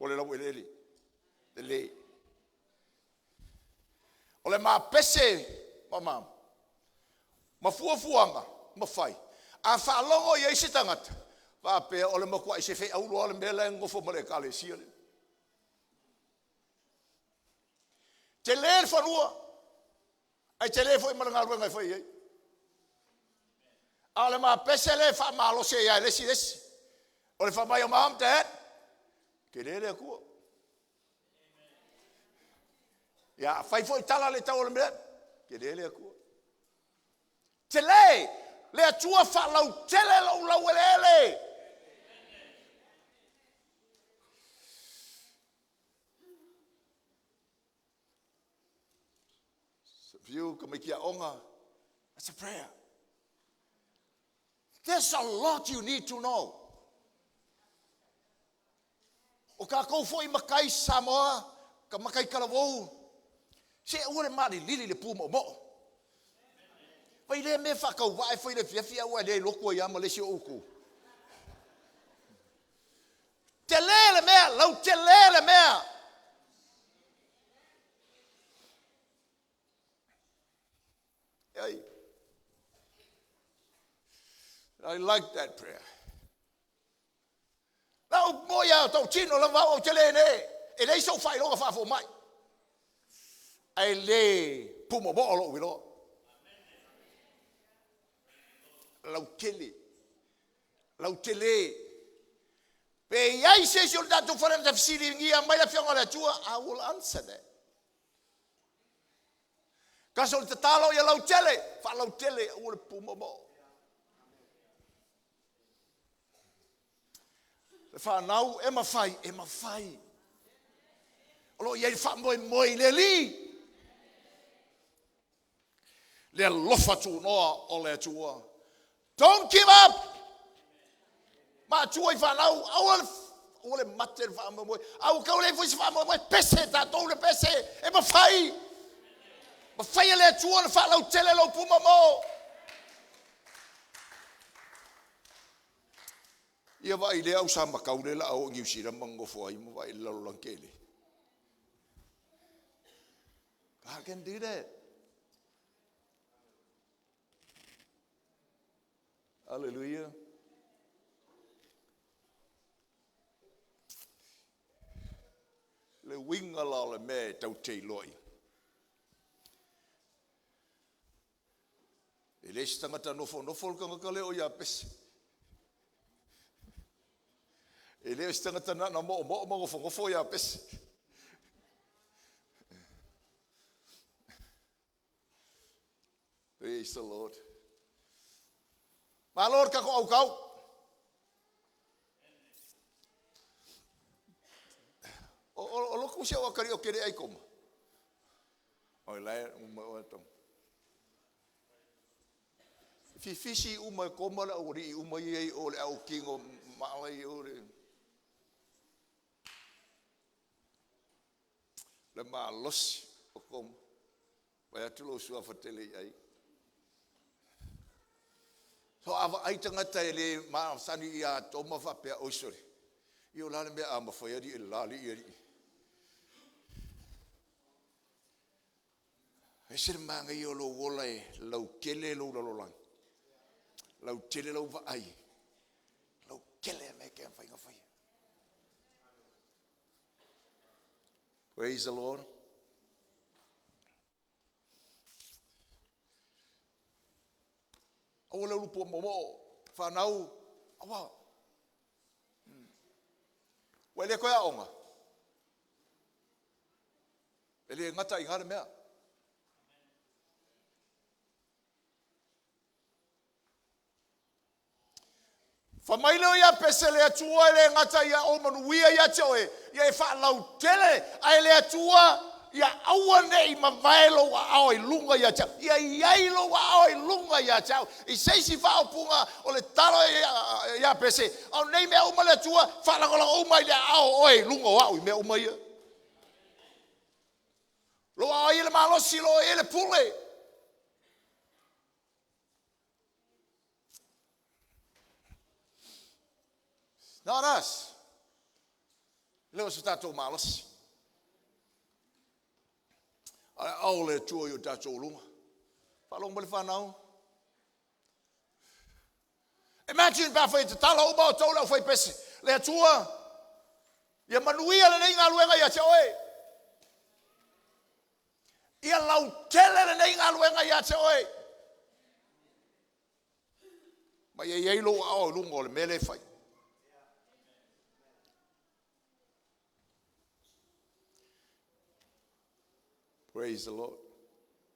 Speaker 1: o le laueleele, lelei. O le mapese ma ma, ma fuafuaga ma fai. A faalogo i ai se tagata, faapea o le matuai se feau loa le mea la e nonofo ma le ekalesia lea. Tele le fanua, ae tele foi ma le galuega e fai ai. A o le mapese lea e faamalosi ai lava e le isi le isi. O le fai mai o Mom, Dad, tele le Atua. Ia, fai foi tala le tau o le mea, tele le Atua. Tele le Atua faalautele lou laueleele. Fiu tamaiti aoga, that's a prayer. There's a lot you need to know. O tatou foi matai Samoa, ka matai talavou, se aua le malilili i le pu moomoo. Fai lea mea faatauvaa e fai i le afiafi ae ua le lotu ai lava ma le isi o outou. Tele le mea, lautele le mea. I like that prayer. Na ou moi a tau tino lava au te le ne. E leai sou faailoga faafomai. Ae le pumomoo lou iloa. Lautele. Lautele. Pe i ai se isi o le tatou fale na fesiligia mai le afioga o le Atua, I will answer that. Kasi o le tatalo ia lautele, faalautele aua le pumomoo. Le whanau e mawhai, e mawhai. O lo o i ai le faamoemoe i le Alii. Le alofa tunoa o le Atua. Don't give up! Matua i whanau, aua le aua le mate le faamoemoe. A ua tau leai foi se faamoemoe, pese tatou le pese, e mafai. Mafai e le Atua le faalautele lou pumomoo. Ia vaai lea au sa matau lea la o i Niu Sila ma nonofo ai ma vaai i le lalolagi tele. God can do that. Hallelujah. Le uiga la o le mea e tau te iloa ia. E le se tagata nofonofo le tagata lea o Iapese. E le o se tagata na moomoo ma nofonofo Iapese. Praise the Lord. Malo le tatou autau. O lotu si au akali o kele ai koma. O lai uma o tau. Fifisi uma e koma le aualii uma ia i o le au kingo maala i o le. Le malosi o koma. Vai atu lou suafa tele i ai. So a vaai tagata e le masani ia Toma faapea, oi sole, ia o le a le mea a mafai alii e le la alii alii. Ese le manaia o lou ola e lautele lou lalolagi, lautele lau vaai, lautele mea e mafai ona faia. Praise the Lord. Aua le ulu pumomoo, whanau, aua. Ua e le toe aoga. E le gata i ngā le mea. Fa mai leo ia pese le Atua e le gata ia o manuia ia te oe, ia e faalautele ae le Atua. Ia aua ne i mavae lou aao i luga ia te au, ia i ai lou aao i luga ia te au. I se isi faaupuga o le talo ia Pese, o nei mea uma le Atua, faalagolago uma i le aao o oe i luga o au i mea uma ia. Lou aao e i ai le malosi, lou aao e i ai le pule. It's not us. E le o se tatou malosi. Ae ao le Atua i o tatou luga. Faalogo mai le fanau. Imagine pe a fai e tatalo uma outou le aufaipese. Le Atua, ia manuia lenei galuega ia te oe. Ia lautele lenei galuega ia te oe. Ma ia i ai lou aao i luga o le mea lea e fai. Praise the Lord.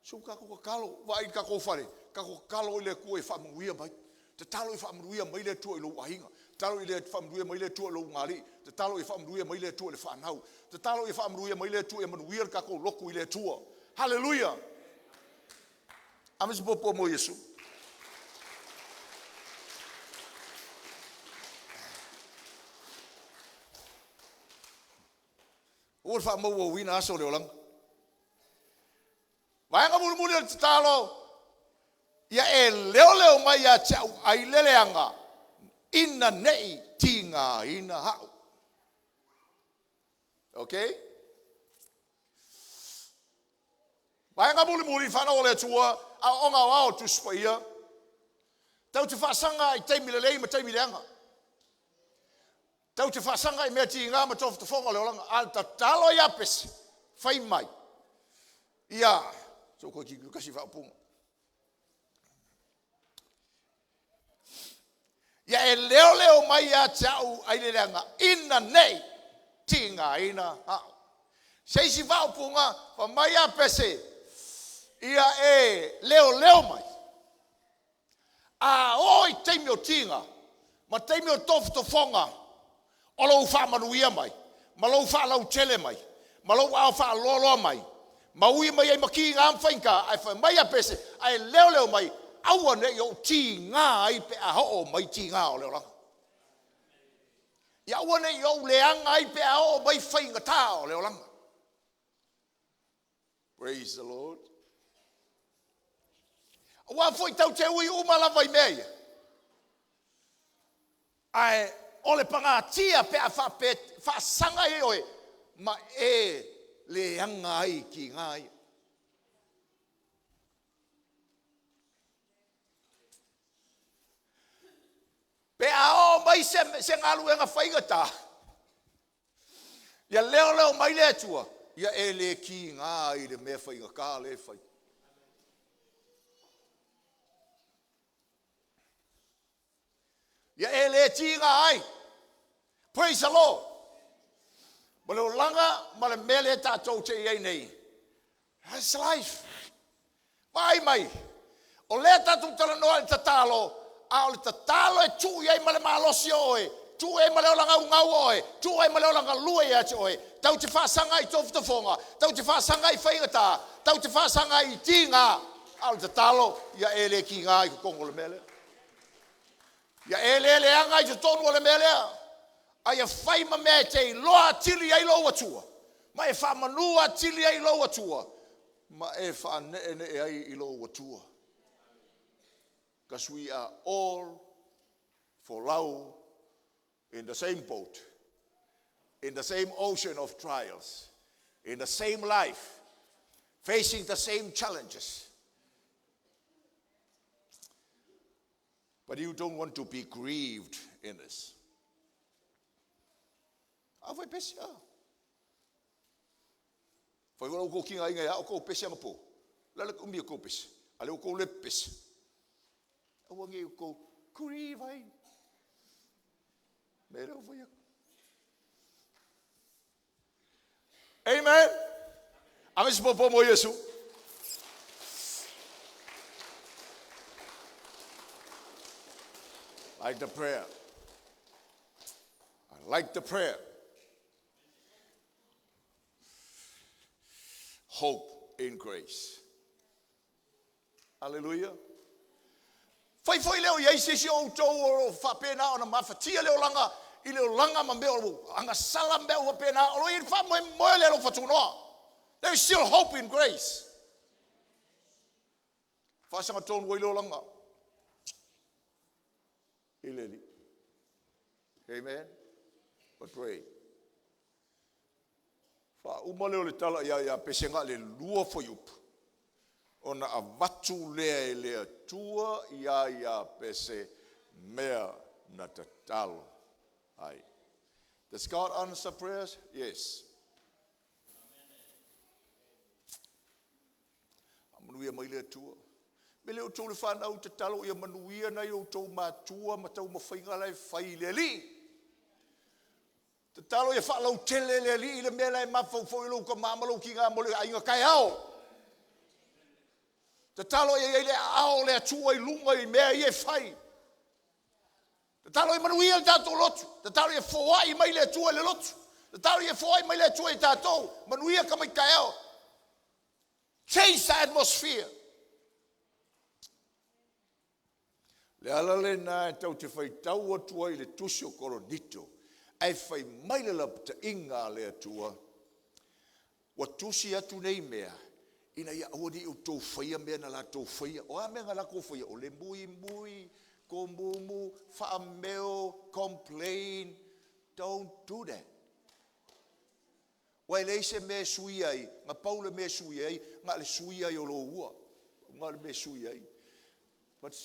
Speaker 1: So tatou tatalo, vaai i tatou fale, tatou tatalo i le Atua e faamanuia mai. Tatalo e faamanuia mai le Atua i lou aiga. Tatalo i le faamanuia mai le Atua i lou ulugalii. Tatalo e faamanuia mai le Atua i le fanau. Tatalo e faamanuia mai le Atua e manuia le tatou lotu i le Atua. Hallelujah. Ave se popo mo Iesu. Ua le faamauauina aso o le olaga. Vaega mulimuli o le tatalo, ia e leoleo mai ia te au ai le leaga, ina ne i tigaina au. Ok? Vaega mulimuli, fanau a le Atua, aoaoga aoao o le Tusi Paia, tau te faasaga i taimi lelei ma taimi leaga. Tau te faasaga i mea tiga ma tofotofoga o le olaga. A o le tatalo ia Pese, fai mai, ia, se i ou toe tilotilo tasi i faaupuga. Ia e leoleo mai ia te au ai le leaga, ina ne i tigaina au. Se isi faaupuga, fai mai ia Pese, ia e leoleo mai, a oo i taimi o tiga ma taimi o tofotofoga o lou faamanuia mai ma lou faalautele mai ma lou aao faaloaloa mai ma ui mai ai ma tiga ma faigata, ae fai mai ia Pese, ae leoleo mai, aua ne i ou tiga ai pe a oo mai tiga o le olaga. Ia aua ne i ou leaga ai pe a oo mai faigata o le olaga. Praise the Lord. Aua foi tau te ui uma lava i mea ia. Ae o le pagatia pe a faapea faasaga ai oe ma e leaga ai i tiga ia. Pe a oo mai se galuega faigata, ia leoleo mai le Atua, ia e le tiga i le mea faigata lea e fai. Ia e le tiga ai. Praise the Lord. Ma le olaga ma le mea lea tatou te i ai nei. That's life. Vaai mai, o lea tatou talanoa i le tatalo, a o le tatalo e tuu i ai ma le malosi o oe, tuu i ai ma le ola gaugau o oe, tuu i ai ma le ola galue ia te oe, tau te faasaga i tofotofoga, tau te faasaga i faigata, tau te faasaga i tiga, a o le tatalo, ia e le tiga i totonu o le mea lea. Ia e le leaga i totonu o le mea lea, a ia fai ma mea e te iloa atili ai lou Atua, ma e faamanu atili ai lou Atua, ma e faaneenee ai i lou Atua. Because we are all folau in the same boat, in the same ocean of trials, in the same life, facing the same challenges. But you don't want to be grieved in this. A fai pesi, a. Fai wala kou kinga inga ia o kou pesi anga po. La le umi o kou pesi. A le o kou le pesi. Aua nge o kou grieve ai. Me le o fai aku. Amen. Ave se popo mo Iesu. Like the prayer. I like the prayer. hope in grace. Aleluia. Fai foi lea o i ai se isi o outou o lo o faapena ona mafatia le olaga i le olaga ma mea o agasala ma mea uma faapena, o lo o i ai le faamoemoe le alofa tunoa. There is still hope in grace. Faasagatonu ai le olaga i le Alii. Amen. But pray. Faauma lea o le tala ia Iapese na o le 2 fuaiupu, ona avatu lea e le Atua ia Iapese mea na tatalo ai. Does God answer prayers? Yes. Faamanuia mai le Atua. Me le outou le fanau tatalo ia manuia nai outou matua ma taumafaiga la e fai i le Alii. Tatalo ia faalautele le Alii i le mea la e mafaufau i lou tama ma lou tina mo le aiga taeao. Tatalo ia i ai le aao o le Atua i luga i mea ia e fai. Tatalo ia manuia le tatou lotu. Tatalo ia foai mai le Atua i le lotu. Tatalo ia foai mai le Atua i tatou. Manuia tamaiti taeao. Change the atmosphere. Le ala lena e tau te faitau atu ai i le tusi o Korinito, ae fai mai le lapataiga a le Atua, ua tusi atu nei mea, ina ia aua ne i outou faia mea na latou faia. O a mea na latou faia? O le muimui, tomumu, faameo, complain. Don't do that. Ua e leai se mea e suia ai, na pau le mea e suia ai, na o le suia ai o lou ua. Na o le mea e suia ai. But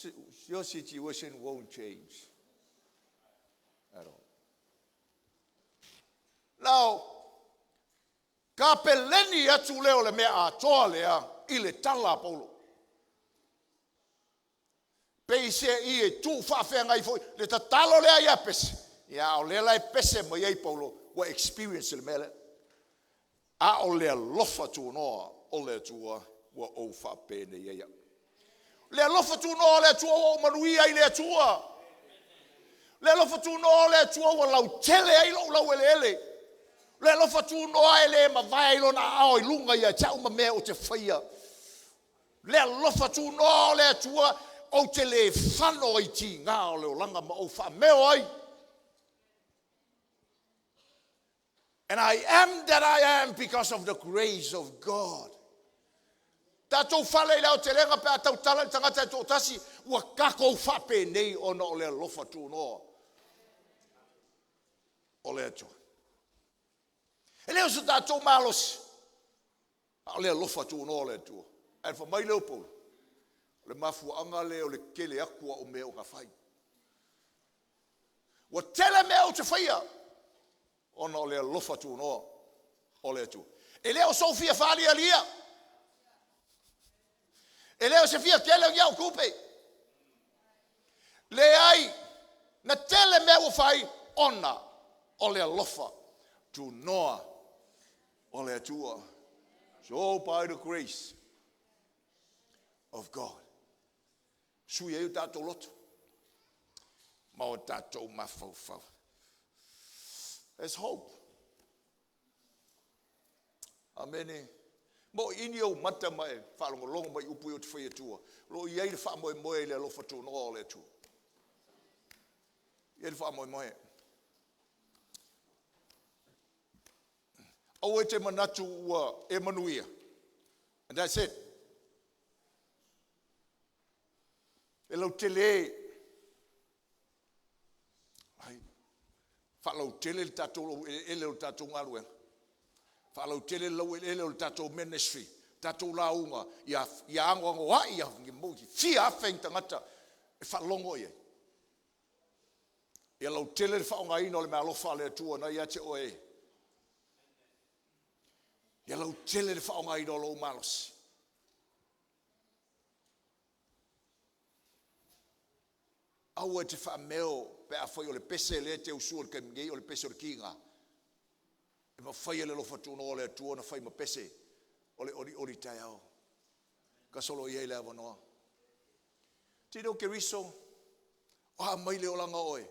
Speaker 1: your situation won't change at all. Now, kapeleni atu lea o le mea atoa lea i le tala a Paulo. Peiseai e tuufaafeagai foi le tatalo lea ia Pese, ia a o lea la e pese mai ai Paulo, ua experience le mea lea. A o le alofa tunoa o le Atua ua ou faapenei ai au. Le alofa tunoa o le Atua ua ou manuia ai le Atua. Le alofa tunoa o le Atua ua lautele ai lou laueleele. Le alofa tunoa e le mavae ai lona aao i luga ia te au ma mea ou te faia. Le alofa tunoa o le Atua ou te le fano ai tiga o le olaga ma ou faameo ai. And I am that I am because of the grace of God. Tatou fale i le aotelega pe a tautala i le tagata e toatasi, ua tatou faapenei ona o le alofa tunoa o le Atua. E le o so tatou malosi, a o le alofa tunoa o le Atua. Ae fai mai lea o Paulo, o le mafuaaga lea o le tele atu au mea o na fai. Ua tele mea ou te faia ona o le alofa tunoa o le Atua. E le o sou fia faalialia, e le o se fia tele o ni au tupe. Leai, na tele mea ua fai ona o le alofa tunoa o le Atua. So by the grace of God. Sui ai o tatou loto ma o tatou mafaufau. There's hope. Amene. Mo ini ou mata ma e faalogologo mai upu i o te fai atua. Lo i ai le faamoemoe i le alofa tunoa o le Atua. I ai le faamoemoe. Aua e te manatu ua e manuia. And that's it. E lautele. Ai, faalautele le tatou laueleele o le tatou galuega. Faalautele le laueleele o le tatou ministry, tatou lauga, ia anoanoai, ia fia afe ni tagata e faalogo i ai. Ia lautele le faaaogaina o le meaalofa a le Atua na ia te oe. Ia lautele le faaaogaina o lou malosi. Aua e te faameo pe afai o le pese lea e te usua i le taimi nei o le pese o le tiga. E mafai e le alofa tunoa o le Atua ona fai ma pese o le olioli taeao. Kasolo i ai le avanoa. Tino Keriso, o a mai le olaga oe.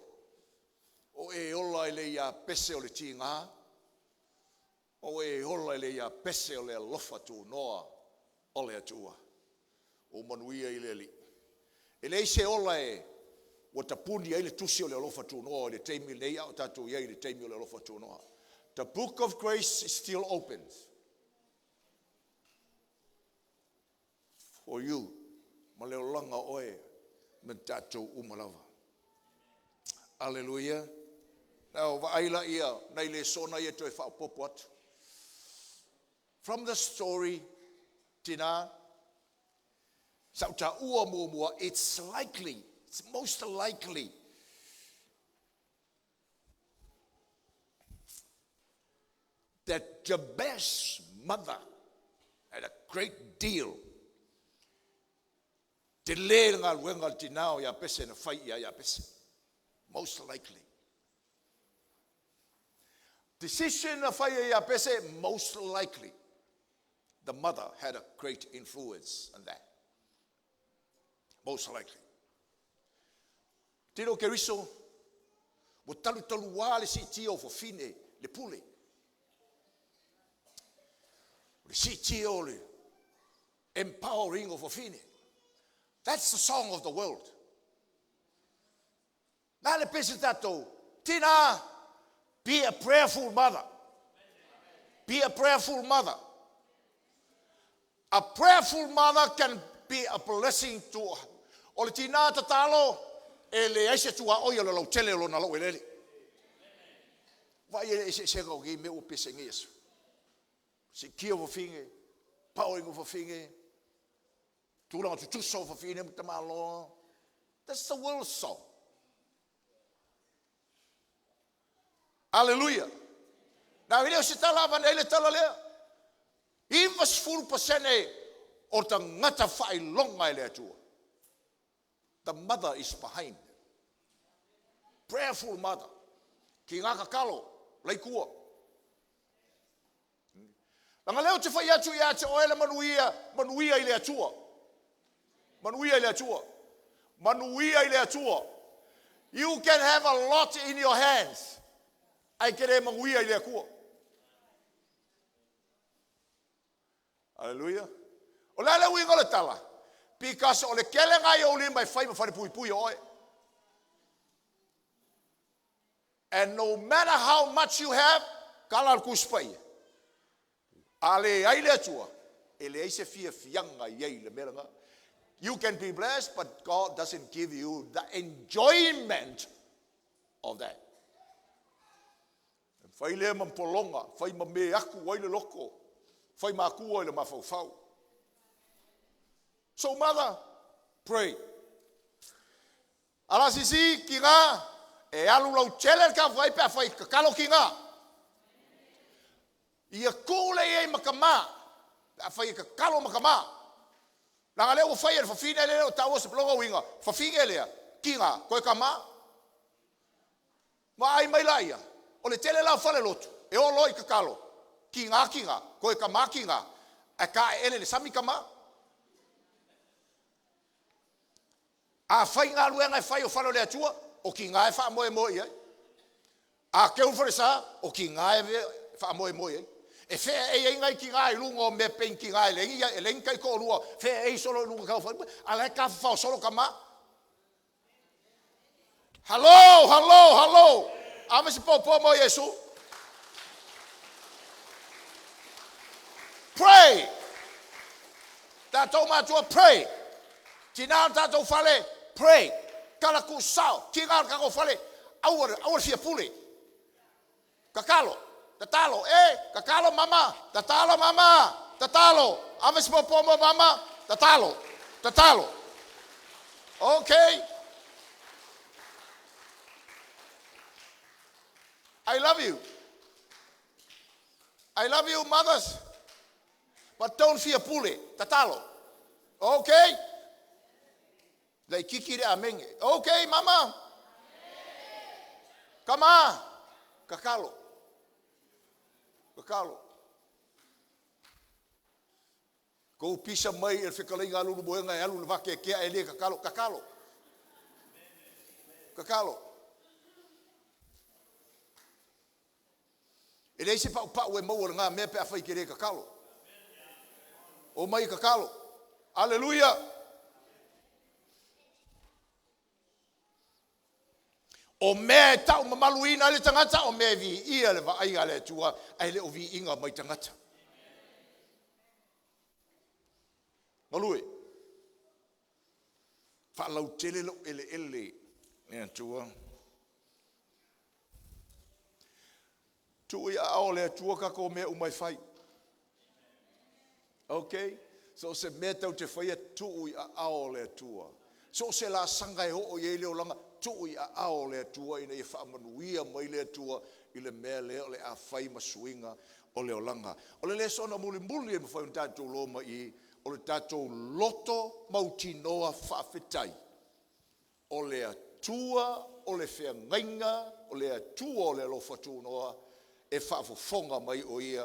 Speaker 1: O e ola e le ia pese o le tiga. Ma ua e ola i le Iapese o le alofa tunoa o le Atua. Ua ou manuia i le Alii. E leai se ola e ua tapuni ai le tusi o le alofa tunoa i le taimi lenei a o tatou i ai i le taimi o le alofa tunoa. The book of grace is still open for you ma le olaga o oe ma tatou uma lava. Aleluia. Now, vaai laia nai lesona ia toe faaopoopo atu. From the story, tina, sa ou taua muamua, it's likely, it's most likely that Jabez's mother had a great deal tele le galuega a le tinā o Iapese na fai ia Iapese. Most likely. Decision na fai e Iapese, most likely. The mother had a great influence on that. Most likely. Tino Keriso, ua talutaluā le siitia o fafine le pule. O le siitia o le empowering o fafine. That's the song of the world. Na le pese tatou, tina, be a prayerful mother. Be a prayerful mother. A prayerful mother can be a blessing to. O le tina tatalo, e leai se tuaoi o le lautele o lona laueleele. Vaai e eseesega o nei mea ua pese nei aso. Siitia o fafine, empowering o fafine, tulaga tutusa o fafine ma tamaloa. That's the world song. Aleluia. Na e le o se tala avane ai le tala lea. 90% o tagata faailoga e le Atua. The mother is behind. Prayerful mother. Ki ngā kakalo, laikua. Langa leo te fai atu ia te oe le manuia, manuia i le Atua. Manuia i le Atua. Manuia i le Atua. You can have a lot in your hands. Ae te le manuia i le Atua. Hallelujah. O le a le uiga o le tala? Because o le tele nai ou lima e fai ma fale puipui o oe. And no matter how much you have, kala le Tusi Paia. A leai le Atua, e leai se fiafiaga i ai i le mea lena. You can be blessed, but God doesn't give you the enjoyment of that. E fai lea ma pologa, fai ma me aku ai le loko, fai makua i le mafaufau. So mother, pray. Ala sisi, kina, e alu lau tele le kafai pe a fai kakalo kina. Ia tuu le i ai ma tama, pe a fai e kakalo ma tama. Leaga lea ua fai e le fafine lea o taua se pologa uiga, fafine lea, kina, koe tama. Vaai mai laia, o le tele la o falelotu, e o loa i tatalo, kiga kiga, toe tama kiga, ae taeele i le sami tama. A fai galuega e fai o fale o le Atua, o kiga e faamoemoe i ai. A teu le falesa, o kiga e faamoemoe i ai. E feaei ai nai kiga i luga o mea pei ni kiga e leai ni taitoalua, feaei solo i luga o tau a la e tafafao solo tama. Hello, hello, hello. Ave se popo mo Iesu. Pray. Tatou matua, pray. Tina o tatou fale, pray. Tala tuusao, tina o le tatou fale, aua, aua le fia pule. Tatalo, tatalo, e, tatalo mama, tatalo mama, tatalo. Ave se popo mo mama, tatalo, tatalo. Okay. I love you. I love you, mothers. But don't fia pule. Tatalo. Okay? Laitiiti le amene. Okay, mama? Kama? Kakalo. Kakalo. Kou pisa mai e le fetalaiga a Leulumoega e alu i le vakeakea ae le tatalo. Tatalo. Tatalo. E E leai se paupau e maua i lena mea pe afai e te le tatalo. Omai e tatalo. Aleluia! O mea e taumamaluina ai le tagata, o mea e viia i le vaaiga a le Atua, ae le o viiga mai tagata. Galue. Faalautele lou eleele e le Atua. Tuu i aao o le Atua tatou mea uma e fai. Ok? So o se mea tatou te faia, tuu i aao o le Atua. So o se laasaga e oo i ai le olaga, tuu i aao o le Atua ina ia faamanuia mai le Atua i le mea lea o le a fai ma suiga o le olaga. O le lesona mulimuli e mafai ona tatou iloa mai i i, o le tatou loto mautinoa faafetai, o le Atua o le feagaiga, o le Atua o le alofa tunoa, e faafofoga mai o Ia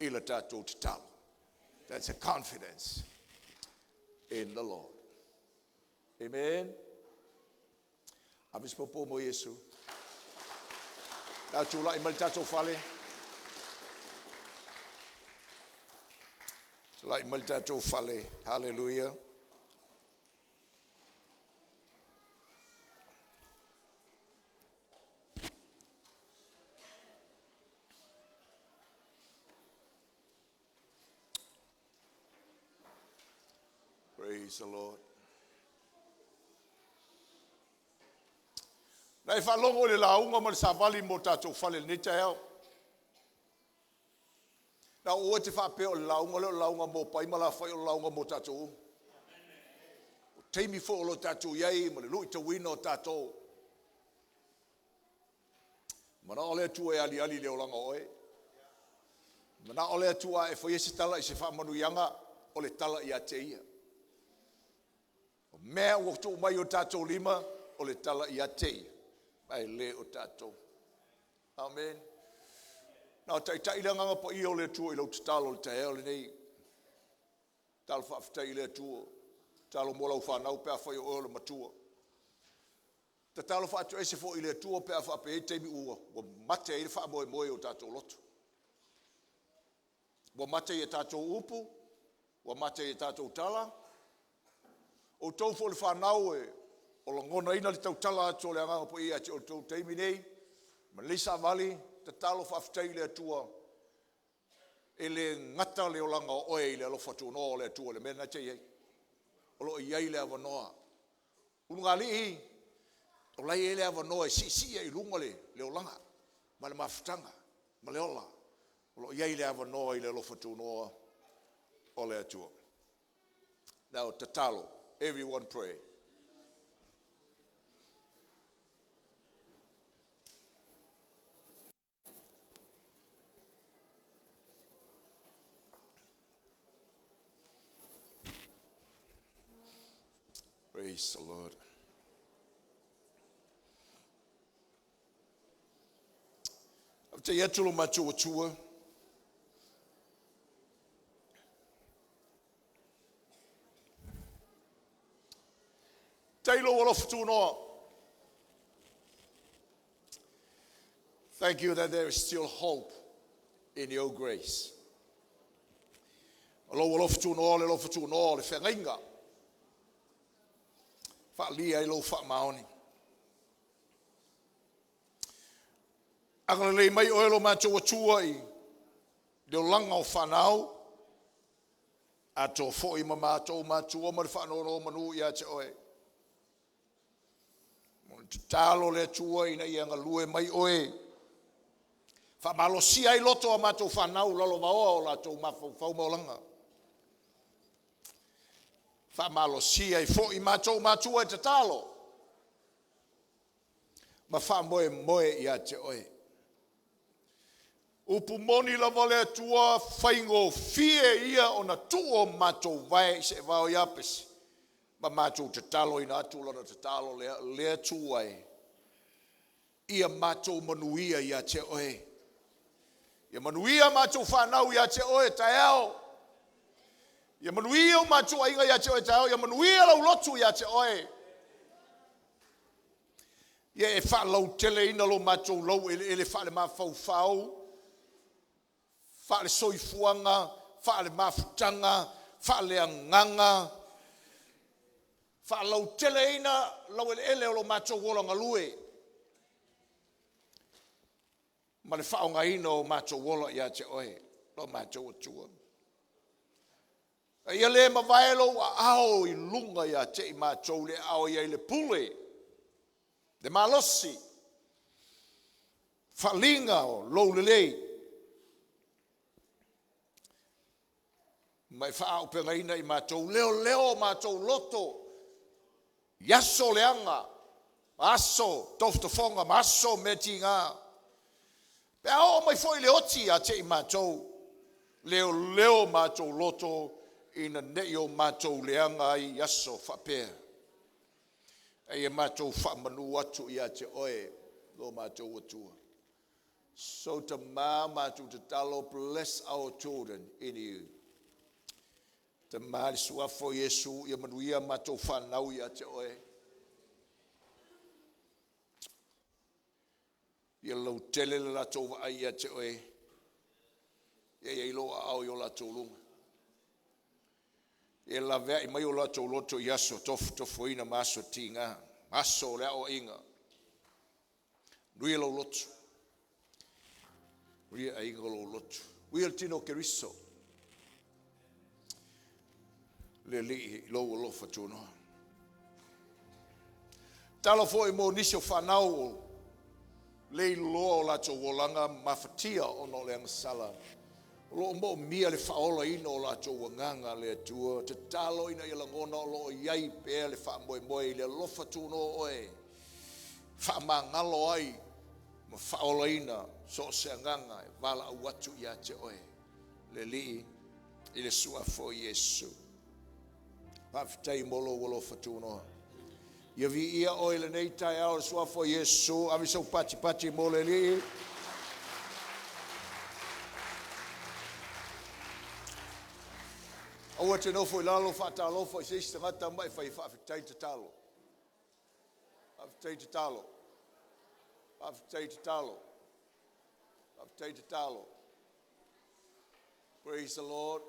Speaker 1: i le tatou tatalo. That's a confidence in the Lord. Amen. Ave se popo mo Iesu. La tulai mai le tatou fale. Tulai mai le tatou fale. Hallelujah. Praise the Lord. Na e faalogo i le lauga ma le savali mo tatou fale i lenei taeao. Na o oe te faapea o le lauga lea o le lauga mo Pai ma Lafai o le lauga mo tatou uma. O taimi foi o lo o tatou i ai ma le luitauina o tatou. Manao le Atua e aliali le olaga o oe. Manao le Atua e faia se tala i se faamanuiaga, o le tala ia te ia. O mea ua tuu mai i o tatou lima, o le tala ia te ia, ae le o tatou. Amen. Na o taitai le Agaga Paia o le Atua i lau tatalo i le taeao lenei. Tatalo faafetai i le Atua. Tatalo mo lau fanau pe afai o oe o le matua. Tatalo faatoese foi i le Atua pe a faapea e i ai taimi ua mate ai le faamoemoe o tatou loto. Ua mate i a tatou upu, ua mate i a tatou tala. Outou foi o le fanau e o lagonaina le tautala atu o le Agaga Paia ia te outou i le taimi nei, ma lenei savali, tatalo faafetai i le Atua, e le gata le olaga o oe i le alofa tunoa o le Atua i le mea lena e te i ai. O lo o i ai le avanoa. Ulugalii, o la e i ai le avanoa e siisii ai i luga le olaga ma le mafutaga ma le ola. O lo o i ai le avanoa i le alofa tunoa o le Atua. Now, tatalo, everyone pray. Praise the Lord. Faafetai atu lo matou Atua. Tai lou alofa tunoa. Thank you that there is still hope in your grace. O lou alofa tunoa, le alofa tunoa o le feagaiga. Faalia ai lou faamaoni. Agalelei mai oe lo matou Atua i le olaga o fanau, atoa foi ma matou matua ma le faanonomanu ia te oe. Mo le tatalo le Atua ina ia galue mai oe. Faamalosia ai loto a matou fanau lalovaoa o latou mafaufau ma olaga. Faamalosia ai foi matou matua e tatalo ma faamoemoe ia te oe. Upu moni lava le Atua, faigofie ia ona tuu o matou vae i seevao i Apese, ma matou tataloina atu lana tatalo lea, le Atua e, ia matou manuia ia te oe. Ia manuia matou fanau ia te oe taeao. Ia manuia o matou aiga ia te oe taeao. Ia manuia lau lotu ia te oe. Ia e faalauteleina lo matou laueleele faalemafaufau. Faale-soifuaga, faale-mafutaga, faale-agaga, faalauteleina laueleele o lo matou ola galue ma le faaaogaina o matou ola ia te Oe lo matou Atua. A ia le mavae lou aao i luga ia te i matou le aao e i ai le pule, le malosi, faaaliga o lou lelei, ma e faaauupegaina i matou, leoleo o matou loto i aso leaga, aso tofotofoga ma aso o mea tiga. Pe a oo mai foi le oti ia te i matou, leoleo matou loto ina ne i o matou leaga ai i aso faapea, a ia matou faamanu atu ia te Oe lo matou Atua. So Tama, matou tatalo, bless our children in you. Tama i le Suafa o Iesu, ia manuia matou fanau ia te Oe. Ia lautele le latou vaai ia te Oe, ia i ai lou aao i o latou luga. Ia laveai mai o latou loto i aso tofotofoina ma aso tiga, aso o le aoaiga. Manuia lou loto, manuia aiga o lou loto, manuia le tino o Keriso. Le Alii i lou alofa tunoa. Tatalo foi mo nisi o fanau o leiloa o latou olaga mafatia ona o le agasala, o lo o moomia le faaolaina o latou agaga le Atua. Tatalo ina ia lagona o lo o i ai pea le faamoemoe i le alofa tunoa o Oe, faamagalo ai ma faaolaina so o se agaga e valaau atu ia te Oe, le Alii, i le Suafa o Iesu. Faafetai mo lou alofa tunoa. Ia viia Oe i lenei taeao i le Suafa o Iesu. Ave sau patipati mo le Alii. Aua e te nofo i lalo, faatalofa i se isi tagata ma e fai, faafetai tatalo. Faafetai tatalo. Faafetai tatalo. Faafetai tatalo. Praise the Lord.